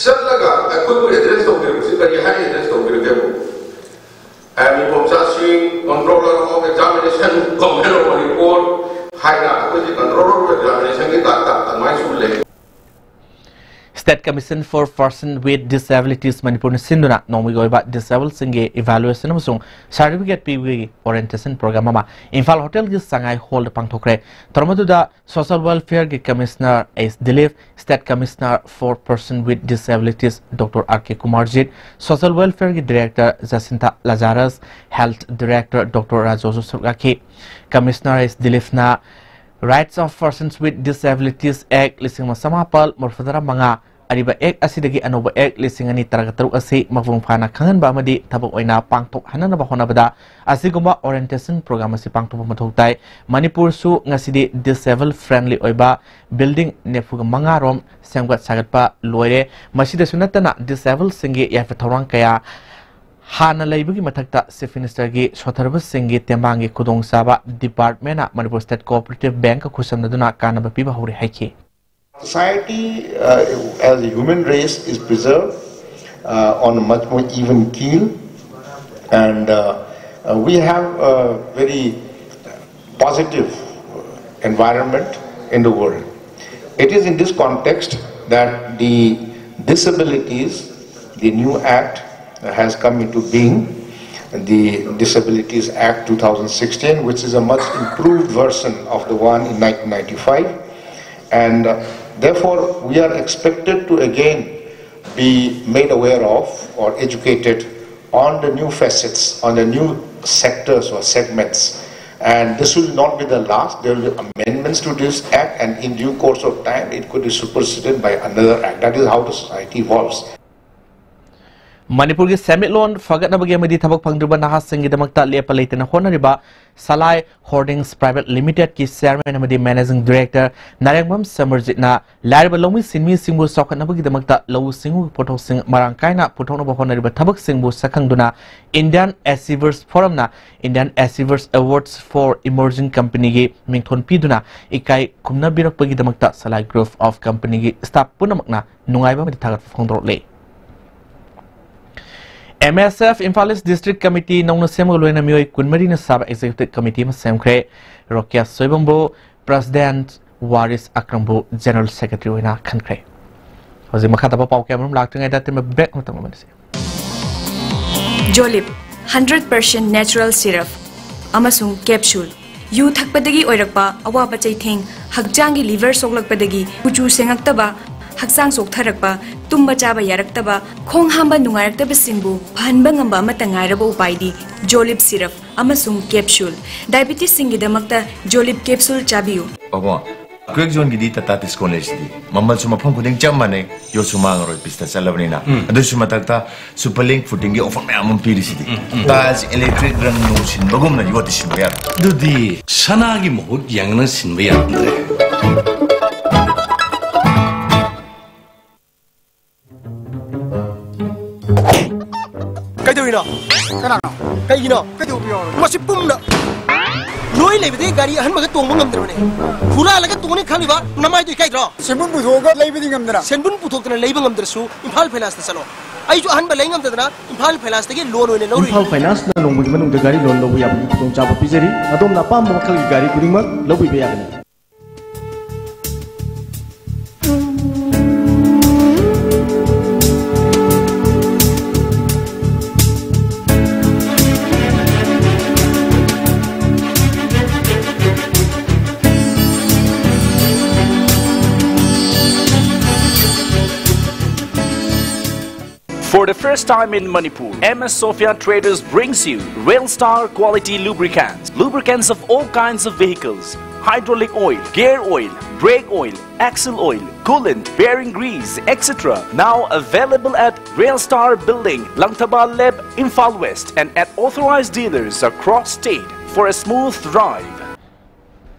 ꯆꯠꯂꯒ ꯑꯩꯈꯣꯏꯕꯨ address ꯇꯧꯕꯤꯔꯛꯄꯁꯤ ꯀꯔꯤ ꯍꯥꯏꯅ address ꯇꯧꯕꯤꯔꯛꯀꯦꯕꯨ? "I am ꯏꯕꯣꯝꯆꯥ ꯁꯤꯡ, Controller of Examination, Government of Manipur" ꯍꯥꯏꯅ ꯑꯩꯈꯣꯏꯁꯤ Controller of Examinationꯒꯤ typeꯇ ꯑꯗꯨꯃꯥꯏꯅꯁꯨ ꯂꯩ꯫ State Commission for Person with Disabilities ꯃꯅꯤꯄꯨꯔꯅ ꯁꯤꯟꯗꯨꯅ ꯅꯣꯡꯃꯒꯤ ꯑꯣꯏꯕ disabledꯁꯤꯡꯒꯤ evaluation ꯑꯃꯁꯨꯡ certificate ꯄꯤꯕꯒꯤ orientation program ꯑꯃ ꯏꯝꯐꯥꯜ ꯍꯣꯇꯦꯜꯒꯤ ꯁꯉꯥꯏ ꯍꯣꯜꯗ ꯄꯥꯡꯊꯣꯛꯈ꯭ꯔꯦ꯫ ꯊꯧꯔꯝ ꯑꯗꯨꯗ Social Welfareꯒꯤ Commissioner S Dilip, State Commissioner for Person with Disabilities doctor R K Kumarjit, Social Welfareꯒꯤ Director Jacintha Lazarus, Health Director doctor ꯔꯥꯖꯨꯁꯨ ꯁꯔꯨꯛ ꯌꯥꯈꯤ꯫ Commissioner S ꯗꯤꯂꯤꯞꯅ Rights of Persons with Disabilities Act ꯂꯤꯁꯤꯡ ꯑꯃ ꯆꯃꯥꯄꯜ ꯃꯔꯤꯐꯨꯇꯔꯥ ꯃꯉꯥ ꯑꯔꯤꯕ ꯑꯦꯛ ꯑꯁꯤꯗꯒꯤ ꯑꯅꯧꯕ ꯑꯦꯛ ꯂꯤꯁꯤꯡ ꯑꯅꯤ ꯇꯔꯥꯇꯔꯨꯛ ꯑꯁꯤ ꯃꯄꯨꯡ ꯐꯥꯅ ꯈꯪꯍꯟꯕ ꯑꯃꯗꯤ ꯊꯕꯛ ꯑꯣꯏꯅ ꯄꯥꯡꯊꯣꯛꯍꯟꯅꯕ ꯍꯣꯠꯅꯕꯗ ꯑꯁꯤꯒꯨꯝꯕ orientation program ꯑꯁꯤ ꯄꯥꯡꯊꯣꯛꯄ ꯃꯊꯧ ꯇꯥꯏ꯫ ꯃꯅꯤꯄꯨꯔꯁꯨ ꯉꯁꯤꯗꯤ disable friendly ꯑꯣꯏꯕ building ꯅꯤꯐꯨꯒ ꯃꯉꯥ ꯔꯣꯝ ꯁꯦꯝꯒꯠ ꯁꯥꯒꯠꯄ ꯂꯣꯏꯔꯦ꯫ ꯃꯁꯤꯗꯁꯨ ꯅꯠꯇꯅ disable ꯁꯤꯡꯒꯤ ꯌꯥꯏꯐ ꯊꯧꯔꯥꯡ ꯀꯌꯥ ꯍꯥꯟꯅ ꯂꯩꯕꯒꯤ ꯃꯊꯛꯇ Chief Minister ꯒꯤ ꯁꯣꯊꯔꯕꯁꯤꯡꯒꯤ ꯇꯦꯡꯕꯥꯡꯒꯤ ꯈꯨꯗꯣꯡꯆꯥꯕ department ꯅ Manipur State Cooperative Bank ꯀ ꯈꯨꯠꯁꯝꯅꯗꯨꯅ ꯀꯥꯟꯅꯕ ꯄꯤꯕ ꯍꯧꯔꯦ ꯍꯥꯏꯈꯤ꯫ Society, uh, as a human race, is preserved uh, on a much more even keel, and uh, uh, we have a very positive environment in the world. It is in this context that the disabilities, the new act, uh, has come into being, the Disabilities Act two thousand sixteen, which is a much improved version of the one in nineteen ninety-five. And uh, therefore, we are expected to again be made aware of or educated on the new facets, on the new sectors or segments. And this will not be the last. There will be amendments to this act, and in due course of time, it could be superseded by another act. That is how the society evolves. ꯃꯅꯤꯄꯨꯔꯒꯤ ꯁꯦꯟꯃꯤꯠꯂꯣꯟ ꯐꯒꯠꯅꯕꯒꯤ ꯑꯃꯗꯤ ꯊꯕꯛ ꯐꯪꯗ꯭ꯔꯤꯕ ꯅꯍꯥꯁꯤꯡꯒꯤꯗꯃꯛꯇ ꯂꯦꯞꯄ ꯂꯩꯇꯅ ꯍꯣꯠꯅꯔꯤꯕ ꯁꯂꯥꯏ Holdings Private Limited ꯀꯤ Chairman ꯑꯃꯗꯤ Managing Director ꯅꯥꯔꯦꯡꯕꯝ ꯁꯃꯔꯖꯤꯠꯅ ꯂꯥꯏꯔꯕ ꯂꯧꯃꯤ ꯁꯤꯟꯃꯤꯁꯤꯡꯕꯨ ꯆꯥꯎꯈꯠꯅꯕꯒꯤꯗꯃꯛꯇ ꯂꯧꯎ ꯁꯤꯡꯎꯒꯤ ꯄꯣꯠꯊꯣꯛꯁꯤꯡ ꯃꯔꯥꯡ ꯀꯥꯏꯅ ꯄꯨꯊꯣꯛꯅꯕ ꯍꯣꯠꯅꯔꯤꯕ ꯊꯕꯛꯁꯤꯡꯕꯨ ꯁꯛꯈꯪꯗꯨꯅ Indian Achievers Forum ꯅ Indian Achievers Awards for Emerging Company ꯒꯤ ꯃꯤꯡꯊꯣꯟ ꯄꯤꯗꯨꯅ ꯏꯀꯥꯏ ꯈꯨꯝꯅꯕꯤꯔꯛꯄꯒꯤꯗꯃꯛꯇ ꯁꯂꯥꯏ Group of Company ꯒꯤ staff ꯄꯨꯝꯅꯃꯛꯅ ꯅꯨꯡꯉꯥꯏꯕ ꯑꯃꯗꯤ ꯊꯥꯒꯠꯄ ꯐꯣꯡꯗꯣꯔꯛꯂꯤ꯫ M S F Imphal East District Committee ꯅꯧꯅ ꯁꯦꯝꯕꯒ ꯂꯣꯏꯅꯅ ꯃꯤꯑꯣꯏ ꯀꯨꯟꯃꯔꯤꯅ ꯁꯥꯕ Executive Committee ꯑꯃ ꯁꯦꯝꯈ꯭ꯔꯦ꯫ ꯔꯣꯀꯤꯌꯥ ꯁꯣꯏꯕꯝꯕꯨ President, ꯋꯥꯔꯤꯁ ꯑꯀ꯭ꯔꯝꯕꯨ General Secretary ꯑꯣꯏꯅ ꯈꯟꯈ꯭ꯔꯦ꯫ ꯍꯧꯖꯤꯛ ꯃꯈꯥ ꯇꯥꯕ ꯄꯥꯎ ꯀꯌꯥ ꯃꯔꯨꯝ ꯂꯥꯛꯇ꯭ꯔꯤꯉꯩꯗ ꯑꯇꯦꯟꯕ break ꯑꯃꯇꯪ ꯂꯧꯃꯤꯟꯅꯁꯤ꯫ ꯖꯣꯂꯤꯞ, hundred percent natural syrup ꯑꯃꯁꯨꯡ capsule꯫ ꯌꯨ ꯊꯛꯄꯗꯒꯤ ꯑꯣꯏꯔꯛꯄ ꯑꯋꯥꯕ ꯆꯩꯊꯦꯡ, ꯍꯛꯆꯥꯡꯒꯤ liver ꯁꯣꯛꯂꯛꯄꯗꯒꯤ ꯀꯨꯆꯨ ꯁꯦꯡꯉꯛꯇꯕ, ꯍꯛꯆꯥꯡ ꯆꯣꯛꯊꯔꯛꯄ, ꯇꯨꯝꯕ ꯆꯥꯕ ꯌꯥꯔꯛꯇꯕ, ꯈꯣꯡ ꯍꯥꯝꯕ ꯅꯨꯡꯉꯥꯏꯔꯛꯇꯕꯁꯤꯡꯕꯨ ꯐꯍꯟꯕ ꯉꯝꯕ ꯑꯃꯠꯇ ꯉꯥꯏꯔꯕ ꯎꯄꯥꯏꯗꯤ ꯖꯣꯂꯤꯞ syrup ꯑꯃꯁꯨꯡ capsule꯫ Diabetes ꯁꯤꯡꯒꯤꯗꯃꯛꯇ ꯖꯣꯂꯤꯞ capsule ꯆꯥꯕꯤꯌꯨ꯫ ꯄꯥꯕꯨꯡ, ꯀ꯭ꯋꯦꯛ ꯖꯣꯟꯒꯤꯗꯤ ꯇꯥꯇꯥ ꯇꯤꯁꯀꯣꯟ ꯂꯩꯁꯤꯗꯤ ꯃꯃꯜꯁꯨ ꯃꯐꯝ ꯈꯨꯗꯤꯡ ꯆꯞ ꯃꯥꯟꯅꯩ, ꯌꯣꯠꯁꯨ ꯃꯥꯡꯉꯔꯣꯏ, ꯄꯤꯁꯇ ꯆꯠꯂꯕꯅꯤꯅ꯫ ꯎꯝ꯫ ꯑꯗꯨꯁꯨ ꯃꯊꯛꯇ ꯁꯨꯄꯔ ꯂꯤꯡ ꯐꯨꯇꯤꯡꯒꯤ ꯑꯣꯐꯔ ꯃꯌꯥꯝ ꯑꯃ ꯄꯤꯔꯤꯁꯤꯗꯤ꯫ ꯎꯝ, ꯎꯝ꯫ ꯇꯥꯏꯜꯁ, ꯏꯂꯦꯛꯇ꯭ꯔꯤꯛ, ꯔꯪ ꯅꯨꯡ ꯁꯤꯟꯕꯒꯨꯝꯅ ꯌꯣꯠꯇꯤ ꯁꯤꯟꯕ ꯌꯥꯔꯣꯏ꯫ ꯑꯗꯨꯗꯤ ꯁꯅꯥꯒꯤ ꯃꯍꯨꯠ ꯌꯦꯡꯅ ꯁꯤꯟꯕ ꯌꯥꯔꯝꯗ꯭ꯔꯦ꯫ ꯀꯩꯗꯧꯔꯤꯅꯣ? ꯀꯅꯥꯅꯣ? ꯀꯩꯒꯤꯅꯣ? ꯀꯩꯗꯧꯕ ꯌꯥꯎꯔꯒꯦ? ꯃꯁꯤ ꯄꯨꯝꯅ ꯂꯣꯏ ꯂꯩꯕꯗꯒꯤ ꯒꯥꯔꯤ ꯑꯍꯟꯕꯒ ꯇꯣꯡꯕ ꯉꯝꯗ꯭ꯔꯕꯅꯦ꯫ ꯍꯨꯔꯥꯜꯂꯒ ꯇꯣꯡꯅꯤ ꯈꯜꯂꯤꯕ ꯅꯃꯥꯏꯗꯨ ꯏꯀꯥꯏꯗ꯭ꯔꯣ? ꯁꯦꯟꯕꯨꯟ ꯄꯨꯊꯣꯛꯑꯒ ꯂꯩꯕꯗꯤ ꯉꯝꯗꯅ꯫ ꯁꯦꯟꯕꯨꯟ ꯄꯨꯊꯣꯛꯇꯅ ꯂꯩꯕ ꯉꯝꯗ꯭ꯔꯁꯨ ꯏꯝꯐꯥꯜ ꯐꯥꯏꯅꯥꯟꯁꯇ ꯆꯠꯂꯣ꯫ ꯑꯩꯁꯨ ꯑꯍꯟꯕ ꯂꯩ ꯉꯝꯗꯗꯅ ꯏꯝꯐꯥꯜ ꯐꯥꯏꯅꯥꯟꯁꯇꯒꯤ ꯂꯣꯟ ꯑꯣꯏꯅ ꯂꯧꯔꯨꯏ꯫ ꯏꯝꯐꯥꯜ ꯐꯥꯏꯅꯥꯟꯁꯅ ꯅꯣꯡꯃꯒꯤ ꯃꯅꯨꯡꯗ ꯒꯥꯔꯤ ꯂꯣꯟ ꯂꯧꯕ ꯌꯥꯕꯒꯤ ꯈꯨꯗꯣꯡꯆꯥꯕ ꯄꯤꯖꯔꯤ꯫ ꯑꯗꯣꯝꯅ ꯑꯄꯥꯝꯕ ꯃꯈꯜꯒꯤ ꯒꯥꯔꯤ ꯈꯨꯗꯤꯡꯃꯛ ꯂꯧꯕꯤꯕ ꯌꯥꯒꯅꯤ꯫ For the first time in Manipur, M S Sophia Traders brings you Rail Star quality lubricants. Lubricants of all kinds of vehicles, hydraulic oil, gear oil, brake oil, axle oil, coolant, bearing grease, et cetera. Now available at Rail Star Building, Langthaba Leb, Imphal West, and at authorized dealers across state for a smooth ride.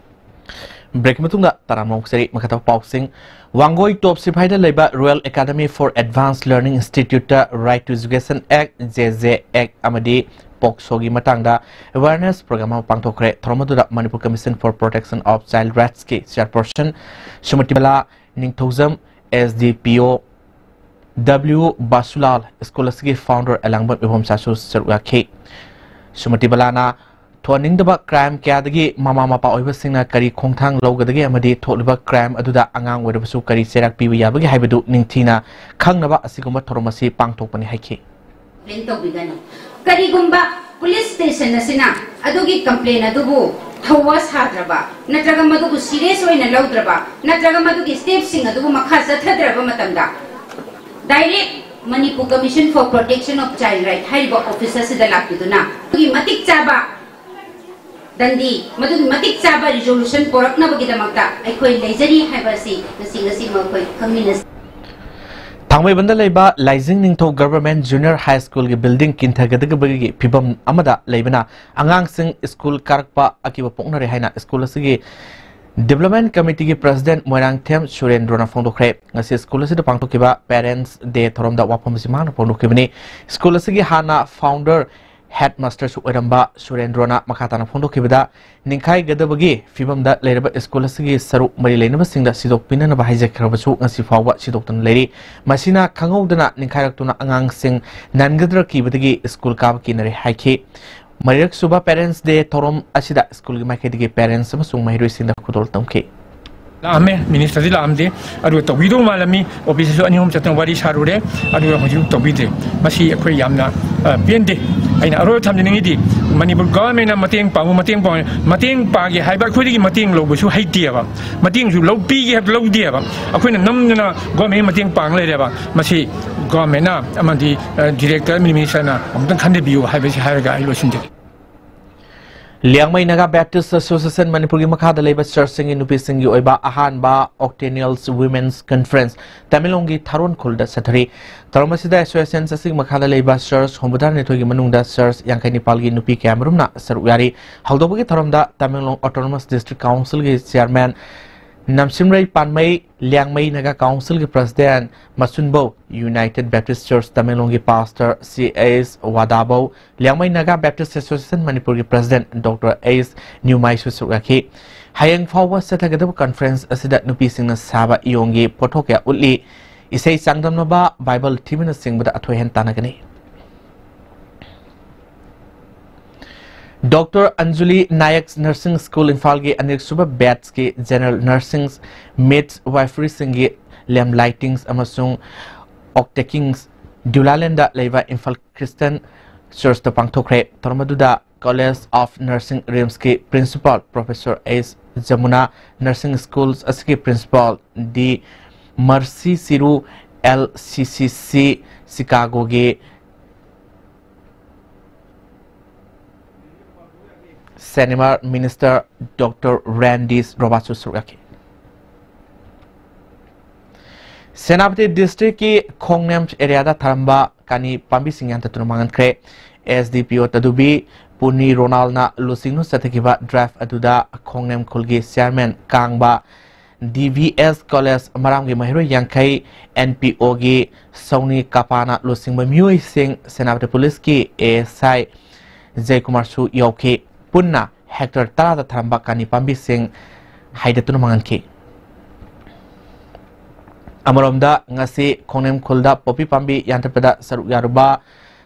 ꯕ꯭ꯔꯦꯛꯀꯤ ꯃꯇꯨꯡꯗ ꯇꯔꯥꯝꯅ ꯑꯣꯛꯆꯔꯤ꯫ ꯃꯈꯥ ꯇꯥꯕ ꯄꯥꯎꯁꯤꯡ꯫ ꯋꯥꯡꯒꯣꯏ ꯇꯣꯞ ꯁꯤꯐꯥꯏꯗ ꯂꯩꯕ Royal Academy for Advanced Learning Institute Right to Education Act, J J Act ꯑꯃꯗꯤ ꯄꯣꯛꯁꯣꯒꯤ ꯃꯇꯥꯡꯗ awareness program ꯑꯃ ꯄꯥꯡꯊꯣꯛꯈ꯭ꯔꯦ꯫ ꯊꯧꯔꯝ ꯑꯗꯨꯗ Manipur Commission for Protection of Child Rightsꯀꯤ chairperson Shrimati Bala Ningthoujam, S D P O W Basulal, school ꯑꯁꯤꯒꯤ founder ꯑꯦꯂꯥꯡꯕꯝ ꯏꯕꯣꯝꯆꯥꯁꯨ ꯁꯔꯨꯛ ꯌꯥꯈꯤ꯫ ꯁ꯭ꯔꯤꯃꯇꯤ ꯕꯂꯥꯅ ꯊꯣꯛꯍꯟꯅꯤꯡꯗꯕ crime ꯀꯌꯥꯗꯒꯤ ꯃꯃꯥ ꯃꯄꯥ ꯑꯣꯏꯕꯁꯤꯡꯅ ꯀꯔꯤ ꯈꯣꯡꯊꯥꯡ ꯂꯧꯒꯗꯒꯦ ꯑꯃꯗꯤ ꯊꯣꯛꯂꯤꯕ crime ꯑꯗꯨꯗ ꯑꯉꯥꯡ ꯑꯣꯏꯔꯕꯁꯨ ꯀꯔꯤ ꯆꯩꯔꯥꯛ ꯄꯤꯕ ꯌꯥꯕꯒꯦ ꯍꯥꯏꯕꯗꯨ ꯅꯤꯡꯊꯤꯅ ꯈꯪꯅꯕ ꯑꯁꯤꯒꯨꯝꯕ ꯊꯧꯔꯝ ꯑꯁꯤ ꯄꯥꯡꯊꯣꯛꯄꯅꯤ ꯍꯥꯏꯈꯤ꯫ Complain ꯇꯧꯕꯤꯒꯅꯨ꯫ ꯀꯔꯤꯒꯨꯝꯕ police station ꯑꯁꯤꯅ ꯑꯗꯨꯒꯤ complain ꯑꯗꯨꯕꯨ ꯊꯧꯋꯥ ꯁꯥꯗ꯭ꯔꯕ, ꯅꯠꯇ꯭ꯔꯒ ꯃꯗꯨꯕꯨ serious ꯑꯣꯏꯅ ꯂꯧꯗ꯭ꯔꯕ, ꯅꯠꯇ꯭ꯔꯒ ꯃꯗꯨꯒꯤ stepꯁꯤꯡ ꯑꯗꯨꯕꯨ ꯃꯈꯥ ꯆꯠꯊꯗ꯭ꯔꯕ ꯃꯇꯝꯗ, direct Manipur Commission for Protection of Child Right ꯍꯥꯏꯔꯤꯕ office ꯑꯁꯤꯗ ꯂꯥꯛꯄꯤꯗꯨꯅ ꯑꯗꯨꯒꯤ ꯃꯇꯤꯛ ꯆꯥꯕ ꯇꯟꯗꯤ ꯃꯗꯨꯒꯤ ꯃꯇꯤꯛ ꯆꯥꯕ ꯔꯤꯖꯣꯂꯨꯁꯟ ꯄꯣꯔꯛꯅꯕꯒꯤꯗꯃꯛꯇ ꯑꯩꯈꯣꯏ ꯂꯩꯖꯔꯤ ꯍꯥꯏꯕ ꯑꯁꯤ ꯉꯁꯤ ꯉꯁꯤꯃꯛ ꯑꯩꯈꯣꯏ ꯈꯪꯃꯤꯟꯅꯁꯤ꯫ ꯊꯥꯡꯃꯩꯕꯟꯗ ꯂꯩꯕ ꯂꯥꯏꯖꯤꯡ ꯅꯤꯡꯊꯧ ꯒꯚꯔꯟꯃꯦꯟꯠ ꯖꯨꯅꯤꯌꯔ ꯍꯥꯏ ꯁ꯭ꯀꯨꯜꯒꯤ ꯕꯤꯜꯗꯤꯡ ꯀꯤꯟꯊꯒꯗꯕꯒꯤ ꯐꯤꯕꯝ ꯑꯃꯗ ꯂꯩꯕꯅ ꯑꯉꯥꯡꯁꯤꯡ ꯁ꯭ꯀꯨꯜ ꯀꯥꯔꯛꯄ ꯑꯀꯤꯕ ꯄꯣꯛꯅꯔꯦ ꯍꯥꯏꯅ ꯁ꯭ꯀꯨꯜ ꯑꯁꯤꯒꯤ ꯗꯤꯕ꯭ꯂꯞꯃꯦꯟꯠ ꯀꯃꯤꯇꯤꯒꯤ ꯄ꯭ꯔꯁꯤꯗꯦꯟꯠ ꯃꯣꯏꯔꯥꯡꯊꯦꯝ ꯁꯨꯔꯦꯟꯗ꯭ꯔꯣꯅ ꯐꯣꯡꯗꯣꯛꯈ꯭ꯔꯦ꯫ ꯉꯁꯤ ꯁ꯭ꯀꯨꯜ ꯑꯁꯤꯗ ꯄꯥꯡꯊꯣꯛꯈꯤꯕ ꯄꯦꯔꯦꯟꯠꯁ ꯗꯦ ꯊꯧꯔꯝꯗ ꯋꯥꯐꯝ ꯑꯁꯤ ꯃꯍꯥꯛꯅ ꯐꯣꯡꯗꯣꯛꯈꯤꯕꯅꯤ꯫ ꯁ꯭ꯀꯨꯜ ꯑꯁꯤꯒꯤ ꯍꯥꯟꯅ ꯐꯥꯎꯟꯗꯔ ꯍꯦꯗꯃꯥꯁꯇꯔꯁꯨ ꯑꯣꯏꯔꯝꯕ ꯁꯨꯔꯦꯟꯗ꯭ꯔꯣꯅ ꯃꯈꯥ ꯇꯥꯅ ꯐꯣꯡꯗꯣꯛꯈꯤꯕꯗ, ꯅꯤꯡꯈꯥꯏꯒꯗꯕꯒꯤ ꯐꯤꯕꯝꯗ ꯂꯩꯔꯕ ꯁ꯭ꯀꯨꯜ ꯑꯁꯤꯒꯤ ꯁꯔꯨꯛ ꯃꯔꯤ ꯂꯩꯅꯕꯁꯤꯡꯗ ꯁꯤꯗꯣꯛꯄꯤꯅꯅꯕ ꯍꯥꯏꯖꯈ꯭ꯔꯕꯁꯨ ꯉꯁꯤ ꯐꯥꯎꯕ ꯁꯤꯗꯣꯛꯇꯅ ꯂꯩꯔꯤ꯫ ꯃꯁꯤꯅ ꯈꯪꯍꯧꯗꯅ ꯅꯤꯡꯈꯥꯏꯔꯛꯇꯨꯅ ꯑꯉꯥꯡꯁꯤꯡ ꯅꯟꯒꯗ꯭ꯔꯥ ꯀꯤꯕꯗꯒꯤ ꯁ꯭ꯀꯨꯜ ꯀꯥꯕ ꯀꯤꯅꯔꯦ ꯍꯥꯏꯈꯤ꯫ ꯃꯔꯤꯔꯛ ꯁꯨꯕ ꯄꯦꯔꯦꯟꯠꯁ ꯗꯦ ꯊꯧꯔꯝ ꯑꯁꯤꯗ ꯁ꯭ꯀꯨꯜꯒꯤ ꯃꯥꯏꯀꯩꯗꯒꯤ ꯄꯦꯔꯦꯟꯠꯁ ꯑꯃꯁꯨꯡ ꯃꯍꯩꯔꯣꯏꯁꯤꯡꯗ ꯈꯨꯗꯣꯜ ꯇꯝꯈꯤ꯫ ꯂꯥꯛꯑꯝꯃꯦ, ꯃꯤꯅꯤꯁꯇꯔꯗꯤ ꯂꯥꯛꯑꯝꯗꯦ, ꯑꯗꯨꯒ ꯇꯧꯕꯤꯗꯧ ꯃꯥꯜꯂꯝꯃꯤ꯫ ꯑꯣꯐꯤꯁꯇꯁꯨ ꯑꯅꯤ ꯑꯍꯨꯝ ꯆꯠꯇꯅ ꯋꯥꯔꯤ ꯁꯥꯔꯨꯔꯦ, ꯑꯗꯨꯒ ꯍꯧꯖꯤꯛ ꯇꯧꯕꯤꯗ꯭ꯔꯦ꯫ ꯃꯁꯤ ꯑꯩꯈꯣꯏ ꯌꯥꯝꯅ, ꯑ, ꯄꯦꯟꯗꯦ꯫ ꯑꯩꯅ ꯑꯔꯣꯏꯕ ꯊꯝꯖꯅꯤꯡꯉꯤꯗꯤ, ꯃꯅꯤꯄꯨꯔ ꯒꯚꯔꯟꯃꯦꯟꯠꯅ ꯃꯇꯦꯡ ꯄꯥꯡꯉꯨ, ꯃꯇꯦꯡ ꯄꯥꯡꯉꯨ, ꯃꯇꯦꯡ ꯄꯥꯡꯒꯦ ꯍꯥꯏꯕ ꯑꯩꯈꯣꯏꯗꯒꯤ ꯃꯇꯦꯡ ꯂꯧꯕꯁꯨ ꯍꯩꯇꯦꯕ꯫ ꯃꯇꯦꯡꯁꯨ ꯂꯧ-, ꯄꯤꯒꯦ ꯍꯥꯏꯕ ꯂꯧꯗꯦꯕ꯫ ꯑꯩꯈꯣꯏꯅ ꯅꯝꯗꯅ ꯒꯚꯔꯟꯃꯦꯟꯠ ꯃꯇꯦꯡ ꯄꯥꯡ ꯂꯩꯔꯦꯕ꯫ ꯃꯁꯤ ꯒꯚꯔꯟꯃꯦꯟꯠꯅ ꯑꯃꯗꯤ, ꯑ, ꯗꯤꯔꯦꯛꯇꯔ, ꯃꯤꯅꯤꯁꯇꯔꯅ ꯑꯃꯨꯛꯇꯪ ꯈꯟꯊꯕꯤꯌꯨ ꯍꯥꯏꯕꯁꯤ ꯍꯥꯏꯔꯒ ꯑꯩ ꯂꯣꯏꯁꯤꯟꯖꯒꯦ꯫ ꯂꯤꯌꯥꯡꯃꯩ ꯅꯥꯒꯥ ꯕꯦꯞꯇꯤꯁ ꯑꯦꯁꯣꯁꯤꯌꯦꯁꯟ ꯃꯅꯤꯄꯨꯔꯒꯤ ꯃꯈꯥꯗ ꯂꯩꯕ ꯆꯔꯆꯁꯤꯡꯒꯤ ꯅꯨꯄꯤꯁꯤꯡꯒꯤ ꯑꯣꯏꯕ ꯑꯍꯥꯟꯕ ꯑꯣꯛꯇꯦꯅꯤꯌꯜꯁ ꯋꯤꯃꯦꯟꯁ ꯀꯟꯐꯔꯦꯟꯁ ꯇꯃꯦꯡꯂꯣꯡꯒꯤ ꯊꯥꯔꯣꯟ ꯈꯨꯜꯗ ꯆꯠꯊꯔꯤ꯫ ꯊꯧꯔꯝ ꯑꯁꯤꯗ ꯑꯦꯁꯣꯁꯤꯌꯦꯁꯟ ꯑꯁꯤꯒꯤ ꯃꯈꯥꯗ ꯂꯩꯕ ꯆꯔꯆ ꯍꯨꯝꯐꯨꯇꯔꯥꯅꯤꯊꯣꯏꯒꯤ ꯃꯅꯨꯡꯗ ꯆꯔꯆ ꯌꯥꯡꯈꯩ ꯅꯤꯄꯥꯜꯒꯤ ꯅꯨꯄꯤ ꯀꯌꯥꯃꯔꯨꯝꯅ ꯁꯔꯨꯛ ꯌꯥꯔꯤ꯫ ꯍꯧꯗꯧꯕꯒꯤ ꯊꯧꯔꯝꯗ ꯇꯃꯦꯡꯂꯣꯡ ꯑꯣꯇꯣꯅꯣꯃꯁ ꯗꯤꯁꯇ꯭ꯔꯤꯛ ꯀꯥꯎꯟꯁꯤꯜꯒꯤ ꯆꯤꯌꯥꯔꯃꯦꯟ ꯅꯝꯁꯤꯝꯔꯩ ꯄꯥꯟꯃꯩ, ꯂꯤꯌꯥꯡꯃꯩ ꯅꯥꯒꯥ ꯀꯥꯎꯟꯁꯤꯜꯒꯤ ꯄ꯭ꯔꯁꯤꯗꯦꯟꯠ ꯃꯆꯨꯟꯕꯧ, ꯌꯨꯅꯥꯏꯇꯦꯗ ꯕꯦꯞꯇꯤꯁ ꯆꯔꯆ ꯇꯃꯦꯡꯂꯣꯡꯒꯤ ꯄꯥꯁꯇꯔ ꯁꯤ ꯑꯩꯆ ꯋꯥꯗꯥꯕꯧ, ꯂꯤꯌꯥꯡꯃꯩ ꯅꯥꯒꯥ ꯕꯦꯞꯇꯤꯁ ꯑꯦꯁꯣꯁꯤꯌꯦꯁꯟ ꯃꯅꯤꯄꯨꯔꯒꯤ ꯄ꯭ꯔꯁꯤꯗꯦꯟꯠ ꯗꯣꯛꯇꯔ ꯑꯩꯆ ꯅ꯭ꯌꯨꯃꯥꯏꯁꯨ ꯁꯔꯨꯛ ꯌꯥꯈꯤ꯫ ꯍꯌꯦꯡ ꯐꯥꯎꯕ ꯆꯠꯊꯒꯗꯕ ꯀꯟꯐꯔꯦꯟꯁ ꯑꯁꯤꯗ ꯅꯨꯄꯤꯁꯤꯡꯅ ꯁꯥꯕ ꯏꯌꯣꯡꯒꯤ ꯄꯣꯠꯊꯣꯛ ꯀꯌꯥ ꯎꯠꯂꯤ꯫ ꯏꯁꯩ ꯆꯥꯡꯗꯝꯅꯕ, ꯕꯥꯏꯕꯜ ꯊꯤꯕꯅꯆꯤꯡꯕꯗ ꯑꯊꯣꯏ ꯑꯍꯦꯟ ꯇꯥꯟꯅꯒꯅꯤ꯫ ꯗꯣꯛꯇꯔ ꯑꯟꯖꯨꯂꯤ ꯅꯥꯌꯛ ꯅꯔꯁꯤꯡ ꯁ꯭ꯀꯨꯜ ꯏꯝꯐꯥꯜꯒꯤ ꯑꯅꯤꯔꯛꯁꯨꯕ ꯕꯦꯠꯁꯀꯤ ꯖꯦꯅꯔꯦꯜ ꯅꯔꯁꯤꯡ, ꯃꯤꯗꯋꯥꯏꯐꯔꯤꯁꯤꯡꯒꯤ ꯂꯦꯝ ꯂꯥꯏꯇꯤꯡꯁ ꯑꯃꯁꯨꯡ ꯑꯣꯛꯇꯦꯀꯤꯡꯁ ꯗ꯭ꯌꯨꯂꯥꯂꯦꯟꯗ ꯂꯩꯕ ꯏꯝꯐꯥꯜ ꯈ꯭ꯔꯤꯁꯇꯤꯌꯟ ꯆꯔꯆꯇ ꯄꯥꯡꯊꯣꯛꯈ꯭ꯔꯦ꯫ ꯊꯧꯔꯝ ꯑꯗꯨꯗ ꯀꯣꯂꯦꯖ ꯑꯣꯐ ꯅꯔꯁꯤꯡ ꯔꯤꯝꯁꯀꯤ principal professor H Jamuna, nursing school ꯑꯁꯤꯒꯤ ꯄ꯭ꯔꯤꯟꯁꯤꯄꯥꯜ ꯗꯤ ꯃꯔꯁꯤ ꯁꯤꯔꯨ, ꯑꯦꯜ ꯁꯤ ꯁꯤ ꯁꯤ ꯁꯤꯀꯥꯒꯣꯒꯤ ꯁꯦꯅꯤꯃꯥꯔ ꯃꯤꯅꯤꯁꯇꯔ ꯗꯣꯛꯇꯔ ꯔꯦꯟꯗꯤꯁ ꯔꯣꯕꯥꯔꯠꯁꯨ ꯁꯔꯨꯛ ꯌꯥꯈꯤ꯫ ꯁꯦꯅꯥꯄꯇꯤ ꯗꯤꯁꯇ꯭ꯔꯤꯛꯀꯤ ꯈꯣꯡꯅꯦꯝ ꯑꯦꯔꯤꯌꯥꯗ ꯊꯥꯔꯝꯕ ꯀꯥꯅꯤ ꯄꯥꯝꯕꯤꯁꯤꯡ ꯌꯥꯟꯊꯠꯇꯨꯅ ꯃꯥꯡꯍꯟꯈ꯭ꯔꯦ꯫ ꯑꯦꯁ ꯗꯤ ꯄꯤ ꯑꯣ ꯇꯗꯨꯕꯤ ꯄꯨꯅꯤ ꯔꯣꯅꯥꯜꯅ ꯂꯨꯆꯤꯡꯗꯨꯅ ꯆꯠꯊꯈꯤꯕ ꯗ꯭ꯔꯥꯏꯚ ꯑꯗꯨꯗ ꯈꯣꯡꯅꯦꯝ ꯈꯨꯜꯒꯤ ꯆꯤꯌꯥꯔꯃꯦꯟ ꯀꯥꯡꯕ, ꯗꯤ ꯚꯤ ꯑꯦꯁ ꯀꯣꯂꯦꯖ ꯃꯔꯥꯝꯒꯤ ꯃꯍꯩꯔꯣꯏ ꯌꯥꯡꯈꯩ, ꯑꯦꯟ ꯄꯤ ꯑꯣꯒꯤ ꯁꯧꯅꯤ ꯀꯥꯄꯥꯅ ꯂꯨꯆꯤꯡꯕ ꯃꯤꯑꯣꯏꯁꯤꯡ, ꯁꯦꯅꯥꯄꯇꯤ ꯄꯨꯂꯤꯁꯀꯤ ꯑꯦ ꯑꯦꯁ ꯑꯥꯏ ꯖꯌꯀꯨꯃꯥꯔꯁꯨ ꯌꯥꯎꯈꯤ꯫ ꯄꯨꯟꯅ ꯍꯦꯛꯇꯔ ꯇꯔꯥꯗ ꯊꯥꯔꯝꯕ ꯀꯥꯅꯤ ꯄꯥꯝꯕꯤꯁꯤꯡ ꯍꯥꯏꯗꯠꯇꯨꯅ ꯃꯥꯡꯍꯟꯈꯤ꯫ ꯑꯃꯔꯣꯝꯗ, ꯉꯁꯤ ꯈꯣꯡꯅꯦꯝ ꯈꯨꯜꯗ ꯄꯣꯄꯤ ꯄꯥꯝꯕꯤ ꯌꯥꯟꯊꯠꯄꯗ ꯁꯔꯨꯛ ꯌꯥꯔꯨꯕ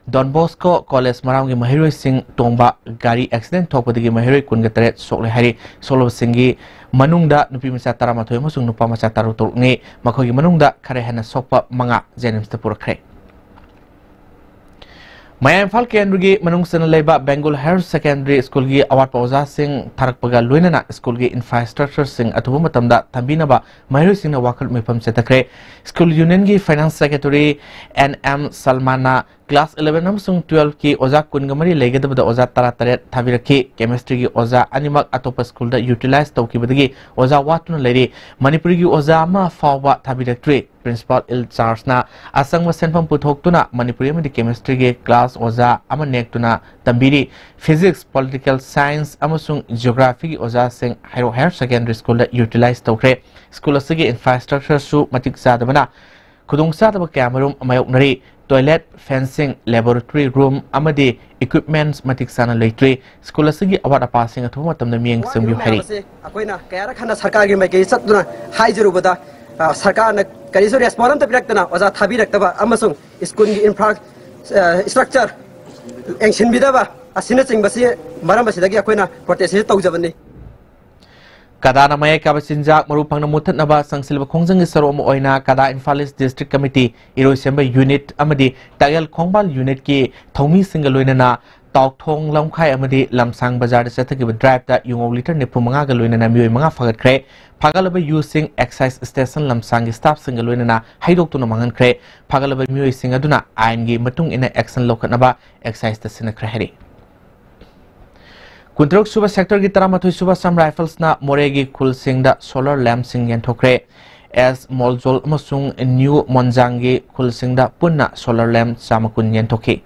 ꯗꯣꯟ ꯕꯣꯁꯀꯣ ꯀꯣꯂꯦꯖ ꯃꯔꯥꯝꯒꯤ ꯃꯍꯩꯔꯣꯏꯁꯤꯡ ꯇꯣꯡꯕ ꯒꯥꯔꯤ ꯑꯦꯛꯁꯤꯗꯦꯟ ꯊꯣꯛꯄꯗꯒꯤ ꯃꯍꯩꯔꯣꯏ ꯀꯨꯟꯒ ꯇꯔꯦꯠ ꯁꯣꯛꯂꯦ ꯍꯥꯏꯔꯤ꯫ ꯁꯣꯛꯂꯕꯁꯤꯡꯒꯤ ꯃꯅꯨꯡꯗ ꯅꯨꯄꯤ ꯃꯆꯥ ꯇꯔꯥꯃꯥꯊꯣꯏ ꯑꯃꯁꯨꯡ ꯅꯨꯄꯥ ꯃꯆꯥ ꯇꯔꯥꯇꯔꯨꯛꯅꯤ꯫ ꯃꯈꯣꯏꯒꯤ ꯃꯅꯨꯡꯗ ꯈꯔ ꯍꯦꯟꯅ ꯁꯣꯛꯄ ꯃꯉꯥ ꯖꯦꯅꯤꯝꯁꯇ ꯄꯨꯔꯛꯈ꯭ꯔꯦ꯫ ꯃꯌꯥꯏ ꯏꯝꯐꯥꯜ ꯀꯦꯟꯗ꯭ꯔꯒꯤ ꯃꯅꯨꯡ ꯆꯟꯅ ꯂꯩꯕ ꯕꯦꯡꯒꯨꯜ ꯍꯥꯌꯔ ꯁꯦꯀꯦꯟꯗꯔꯤ ꯁ꯭ꯀꯨꯜꯒꯤ ꯑꯋꯥꯠꯄ ꯑꯣꯖꯥꯁꯤꯡ ꯊꯥꯔꯛꯄꯒ ꯂꯣꯏꯅꯅ ꯁ꯭ꯀꯨꯜꯒꯤ ꯏꯟꯐ꯭ꯔꯥꯁ꯭ꯇ꯭ꯔꯛꯆꯔꯁꯤꯡ ꯑꯊꯨꯕ ꯃꯇꯝꯗ ꯊꯝꯕꯤꯅꯕ ꯃꯍꯩꯔꯣꯏꯁꯤꯡꯅ ꯋꯥꯀꯠ ꯃꯤꯐꯝ ꯆꯠꯊꯈ꯭ꯔꯦ꯫ ꯁ꯭ꯀꯨꯜ ꯌꯨꯅꯤꯌꯟꯒꯤ ꯐꯥꯏꯅꯥꯟꯁ ꯁꯦꯀ꯭ꯔꯦꯇꯔꯤ ꯑꯦꯟ ꯑꯦꯝ ꯁꯜꯃꯥꯟꯅ ꯀ꯭ꯂꯥꯁ ꯏꯂꯦꯚꯦꯟ ꯑꯃꯁꯨꯡ ꯇꯨꯋꯦꯜꯐꯀꯤ ꯑꯣꯖꯥ ꯀꯨꯟꯒ ꯃꯔꯤ ꯂꯩꯒꯗꯕꯗ ꯑꯣꯖꯥ ꯇꯔꯥꯇꯔꯦꯠ ꯊꯥꯕꯤꯔꯛꯈꯤ꯫ ꯀꯦꯃꯤꯁꯇ꯭ꯔꯤꯒꯤ ꯑꯣꯖꯥ ꯑꯅꯤꯃꯛ ꯑꯇꯣꯞꯄ ꯁ꯭ꯀꯨꯜꯗ ꯌꯨꯇꯤꯂꯥꯏꯖ ꯇꯧꯈꯤꯕꯗꯒꯤ ꯑꯣꯖꯥ ꯋꯥꯠꯇꯨꯅ ꯂꯩꯔꯤ꯫ ꯃꯅꯤꯄꯨꯔꯤꯒꯤ ꯑꯣꯖꯥ ꯑꯃ ꯐꯥꯎꯕ ꯊꯥꯕꯤꯔꯛꯇ꯭ꯔꯤ꯫ ꯄ꯭ꯔꯤꯟꯁꯤꯄꯥꯜ ꯏꯟꯆꯥꯔꯖꯅ ꯑꯁꯪꯕ ꯁꯦꯟꯐꯝ ꯄꯨꯊꯣꯛꯇꯨꯅ ꯃꯅꯤꯄꯨꯔꯤ ꯑꯃꯗꯤ ꯀꯦꯃꯤꯁꯇ꯭ꯔꯤꯒꯤ ꯀ꯭ꯂꯥꯁ ꯑꯣꯖꯥ ꯑꯃ ꯅꯦꯛꯇꯨꯅ ꯇꯝꯕꯤꯔꯤ꯫ ꯐꯤꯖꯤꯛꯁ, ꯄꯣꯂꯤꯇꯤꯀꯦꯜ ꯁꯥꯏꯟꯁ ꯑꯃꯁꯨꯡ ꯖꯤꯑꯣꯒ꯭ꯔꯥꯐꯤꯒꯤ ꯑꯣꯖꯥꯁꯤꯡ ꯍꯩꯔꯣꯛ ꯍꯥꯌꯔ ꯁꯦꯀꯦꯟꯗꯔꯤ ꯁ꯭ꯀꯨꯜꯗ ꯌꯨꯇꯤꯂꯥꯏꯖ ꯇꯧꯈ꯭ꯔꯦ꯫ ꯁ꯭ꯀꯨꯜ ꯑꯁꯤꯒꯤ ꯏꯟꯐ꯭ꯔꯥꯁ꯭ꯇ꯭ꯔꯛꯆꯔꯁꯨ ꯃꯇꯤꯛ ꯆꯥꯗꯕꯅ ꯈꯨꯗꯣꯡꯆꯥꯗꯕ ꯀꯌꯥꯃꯔꯨꯝ ꯃꯥꯌꯣꯛꯅꯔꯤ꯫ ꯇꯣꯏꯂꯦꯠ, ꯐꯦꯟꯁꯤꯡ, ꯂꯦꯕꯣꯔꯦꯇꯔꯤ ꯔꯨꯝ ꯑꯃꯗꯤ ꯏꯀ꯭ꯋꯤꯞꯃꯦꯟꯠꯁ ꯃꯇꯤꯛ ꯆꯥꯅ ꯂꯩꯇ꯭ꯔꯤ꯫ ꯁ꯭ꯀꯨꯜ ꯑꯁꯤꯒꯤ ꯑꯋꯥꯠ ꯑꯄꯥꯁꯤꯡ ꯑꯊꯨꯕ ꯃꯇꯝꯗ ꯃꯤꯠꯌꯦꯡ ꯆꯪꯕꯤꯌꯨ ꯍꯥꯏꯔꯤ꯫ ꯋꯥꯠꯂꯤꯕ ꯃꯌꯥꯝ ꯑꯁꯤ ꯑꯩꯈꯣꯏꯅ ꯀꯌꯥꯔꯛ ꯍꯟꯅ ꯁꯔꯀꯥꯔꯒꯤ ꯃꯥꯏꯀꯩ ꯆꯠꯇꯨꯅ ꯍꯥꯏꯖꯔꯨꯕꯗ, ꯑ, ꯁꯔꯀꯥꯔꯅ ꯀꯔꯤꯁꯨ ꯔꯦꯁꯄꯣꯟ ꯑꯝꯇ ꯄꯤꯔꯛꯇꯅ ꯑꯣꯖꯥ ꯊꯥꯕꯤꯔꯛꯇꯕ ꯑꯃꯁꯨꯡ ꯁ꯭ꯀꯨꯜꯒꯤ ꯏꯟꯐ꯭ꯔꯥ-, ꯑ, ꯁ꯭ꯇ꯭ꯔꯛꯆꯔ ꯌꯦꯡꯁꯤꯟꯕꯤꯗꯕ ꯑꯁꯤꯅꯆꯤꯡꯕꯁꯤ ꯃꯔꯝ ꯑꯁꯤꯗꯒꯤ ꯑꯩꯈꯣꯏꯅ ꯄ꯭ꯔꯣꯇꯦꯁ ꯑꯁꯤ ꯇꯧꯖꯕꯅꯤ꯫ ꯀꯗꯥꯅ ꯃꯌꯥꯏ ꯀꯥꯕ ꯆꯤꯟꯖꯥꯛ ꯃꯔꯨ ꯐꯪꯅ ꯃꯨꯠꯊꯠꯅꯕ ꯆꯪꯁꯤꯜꯂꯕ ꯈꯣꯡꯖꯪꯒꯤ ꯁꯔꯨꯛ ꯑꯃ ꯑꯣꯏꯅ ꯀꯗꯥ ꯏꯝꯐꯥꯜ ꯏꯁ ꯗꯤꯁꯇ꯭ꯔꯤꯛ ꯀꯃꯤꯇꯤ, ꯏꯔꯣꯏꯁꯦꯝꯕ ꯌꯨꯅꯤꯠ ꯑꯃꯗꯤ ꯇꯥꯌꯦꯜ ꯈꯣꯡꯕꯥꯜ ꯌꯨꯅꯤꯠꯀꯤ ꯊꯧꯃꯤꯁꯤꯡꯒ ꯂꯣꯏꯅꯅ ꯇꯥꯎꯊꯣꯡ ꯂꯝꯈꯥꯏ ꯑꯃꯗꯤ ꯂꯝꯁꯥꯡ ꯕꯖꯥꯔꯗ ꯆꯠꯊꯈꯤꯕ ꯗ꯭ꯔꯥꯏꯚꯇ ꯌꯨꯉꯧ ꯂꯤꯇꯔ ꯅꯤꯐꯨ ꯃꯉꯥꯒ ꯂꯣꯏꯅꯅ ꯃꯤꯑꯣꯏ ꯃꯉꯥ ꯐꯥꯒꯠꯈ꯭ꯔꯦ꯫ ꯐꯥꯒꯠꯂꯕ ꯌꯨꯁꯤꯡ ꯑꯦꯛꯁꯥꯏꯖ ꯁ꯭ꯇꯦꯁꯟ ꯂꯝꯁꯥꯡꯒꯤ ꯁ꯭ꯇꯥꯐꯁꯤꯡꯒ ꯂꯣꯏꯅꯅ ꯍꯩꯗꯣꯛꯇꯨꯅ ꯃꯥꯡꯍꯟꯈ꯭ꯔꯦ꯫ ꯐꯥꯒꯠꯂꯕ ꯃꯤꯑꯣꯏꯁꯤꯡ ꯑꯗꯨꯅ ꯑꯥꯏꯟꯒꯤ ꯃꯇꯨꯡ ꯏꯟꯅ ꯑꯦꯛꯁꯟ ꯂꯧꯈꯠꯅꯕ ꯑꯦꯛꯁꯥꯏꯖꯇ ꯁꯤꯟꯅꯈ꯭ꯔꯦ ꯍꯥꯏꯔꯤ꯫ ꯀꯨꯟꯇꯔꯨꯛ ꯁꯨꯕ ꯁꯦꯛꯇꯔꯒꯤ ꯇꯔꯥꯃꯥꯊꯣꯏ ꯁꯨꯕ ꯑꯁꯥꯝ ꯔꯥꯏꯐꯜꯁꯅ ꯃꯣꯔꯦꯒꯤ ꯈꯨꯜꯁꯤꯡꯗ ꯁꯣꯂꯔ ꯂꯦꯝꯞꯁꯤꯡ ꯌꯦꯟꯊꯣꯛꯈ꯭ꯔꯦ꯫ ꯑꯦꯁ ꯃꯣꯜꯖꯣꯜ ꯑꯃꯁꯨꯡ ꯅ꯭ꯌꯨ ꯃꯣꯟꯖꯥꯡꯒꯤ ꯈꯨꯜꯁꯤꯡꯗ ꯄꯨꯟꯅ ꯁꯣꯂꯔ ꯂꯦꯝꯞ ꯆꯥꯝꯃ ꯀꯨꯟ ꯌꯦꯟꯊꯣꯛꯈꯤ꯫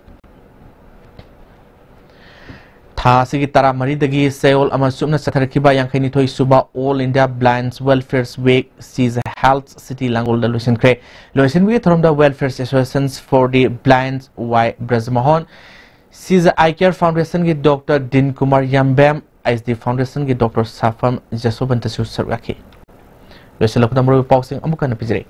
ꯊꯥ ꯑꯁꯤꯒꯤ ꯇꯔꯥꯃꯔꯤꯗꯒꯤ ꯆꯌꯣꯜ ꯑꯃ ꯆꯨꯞꯅ ꯆꯠꯊꯔꯛꯈꯤꯕ ꯌꯥꯡꯈꯩꯅꯤꯊꯣꯏ ꯁꯨꯕ All India Blinds Welfare Week Shija health city ꯂꯥꯡꯒꯣꯜꯗ ꯂꯣꯏꯁꯤꯟꯈ꯭ꯔꯦ꯫ ꯂꯣꯏꯁꯤꯟꯕꯒꯤ ꯊꯧꯔꯝꯗ Welfare Association for the Blind Y Brajmohan, Shija I care ꯐꯥꯎꯟꯗꯦꯁꯟꯒꯤ doctor Din Kumar Yambem, H D ꯐꯥꯎꯟꯗꯦꯁꯟꯒꯤ ꯗꯣꯛꯇꯔ ꯁꯥꯐꯝ ꯖꯁꯣꯕꯟꯇꯁꯨ ꯁꯔꯨꯛ ꯌꯥꯈꯤ꯫ ꯂꯣꯏꯁꯤꯜꯂꯛꯄꯗ ꯃꯔꯨꯑꯣꯏꯕ ꯄꯥꯎꯁꯤꯡ ꯑꯃꯨꯛ ꯍꯟꯅ ꯄꯤꯖꯔꯤ꯫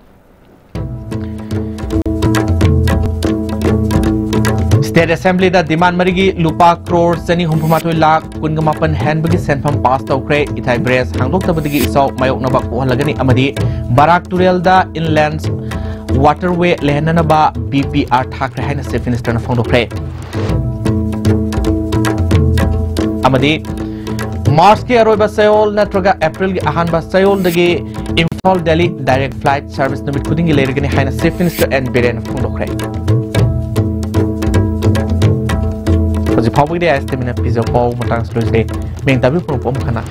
ꯁ꯭ꯇꯦꯠ ꯑꯦꯁꯦꯝꯕ꯭ꯂꯤꯗ ꯗꯤꯃꯥꯟ ꯃꯔꯤꯒꯤ ꯂꯨꯄꯥ ꯀ꯭ꯔꯣꯔ ꯆꯅꯤ ꯍꯨꯝꯐꯨ ꯃꯥꯊꯣꯏ ꯂꯥꯈ ꯀꯨꯟꯒ ꯃꯥꯄꯟ ꯍꯦꯟꯕꯒꯤ ꯁꯦꯟꯐꯝ ꯄꯥꯁ ꯇꯧꯈ꯭ꯔꯦ꯫ ꯏꯊꯥꯏ ꯕ꯭ꯔꯦꯖ ꯍꯥꯡꯗꯣꯛꯇꯕꯗꯒꯤ ꯏꯆꯥꯎ ꯃꯥꯌꯣꯛꯅꯕ ꯀꯣꯛꯍꯜꯂꯒꯅꯤ ꯑꯃꯗꯤ ꯕꯔꯥꯛ ꯇꯨꯔꯦꯜꯗ ꯏꯟꯂꯦꯟꯗ ꯋꯥꯇꯔꯋꯦ ꯂꯩꯍꯟꯅꯅꯕ ꯕꯤ ꯄꯤ ꯑꯥꯔ ꯊꯥꯈ꯭ꯔꯦ ꯍꯥꯏꯅ ꯆꯤꯐ ꯃꯤꯅꯤꯁꯇꯔꯅ ꯐꯣꯡꯗꯣꯛꯈ꯭ꯔꯦ꯫ ꯑꯃꯗꯤ ꯃꯥꯔꯆꯀꯤ ꯑꯔꯣꯏꯕ ꯆꯌꯣꯜ ꯅꯠꯇ꯭ꯔꯒ ꯑꯦꯄ꯭ꯔꯤꯜꯒꯤ ꯑꯍꯥꯟꯕ ꯆꯌꯣꯜꯗꯒꯤ Imphal Delhi direct flight service ꯅꯨꯃꯤꯠ ꯈꯨꯗꯤꯡꯒꯤ ꯂꯩꯔꯒꯅꯤ ꯍꯥꯏꯅ ꯆꯤꯐ ꯃꯤꯅꯤꯁꯇꯔ ꯑꯦꯟ ꯕꯤꯔꯦꯟꯅ ꯐꯣꯡꯗꯣꯛꯈ꯭ꯔꯦ꯫ ꯍꯧꯖꯤꯛ ꯐꯥꯎꯕꯒꯤꯗꯤ ꯑꯥꯏ ꯑꯦꯁ ꯇꯤ ꯚꯤꯅ ꯄꯤꯖꯕ ꯄꯥꯎ ꯃꯇꯥꯡꯁꯤ ꯂꯣꯏꯁꯤꯜꯂꯤ꯫ ꯃꯤꯡ ꯇꯥꯕꯤꯌꯨ ꯄꯨꯔꯛꯄ ꯑꯃꯨꯛ ꯍꯟꯅ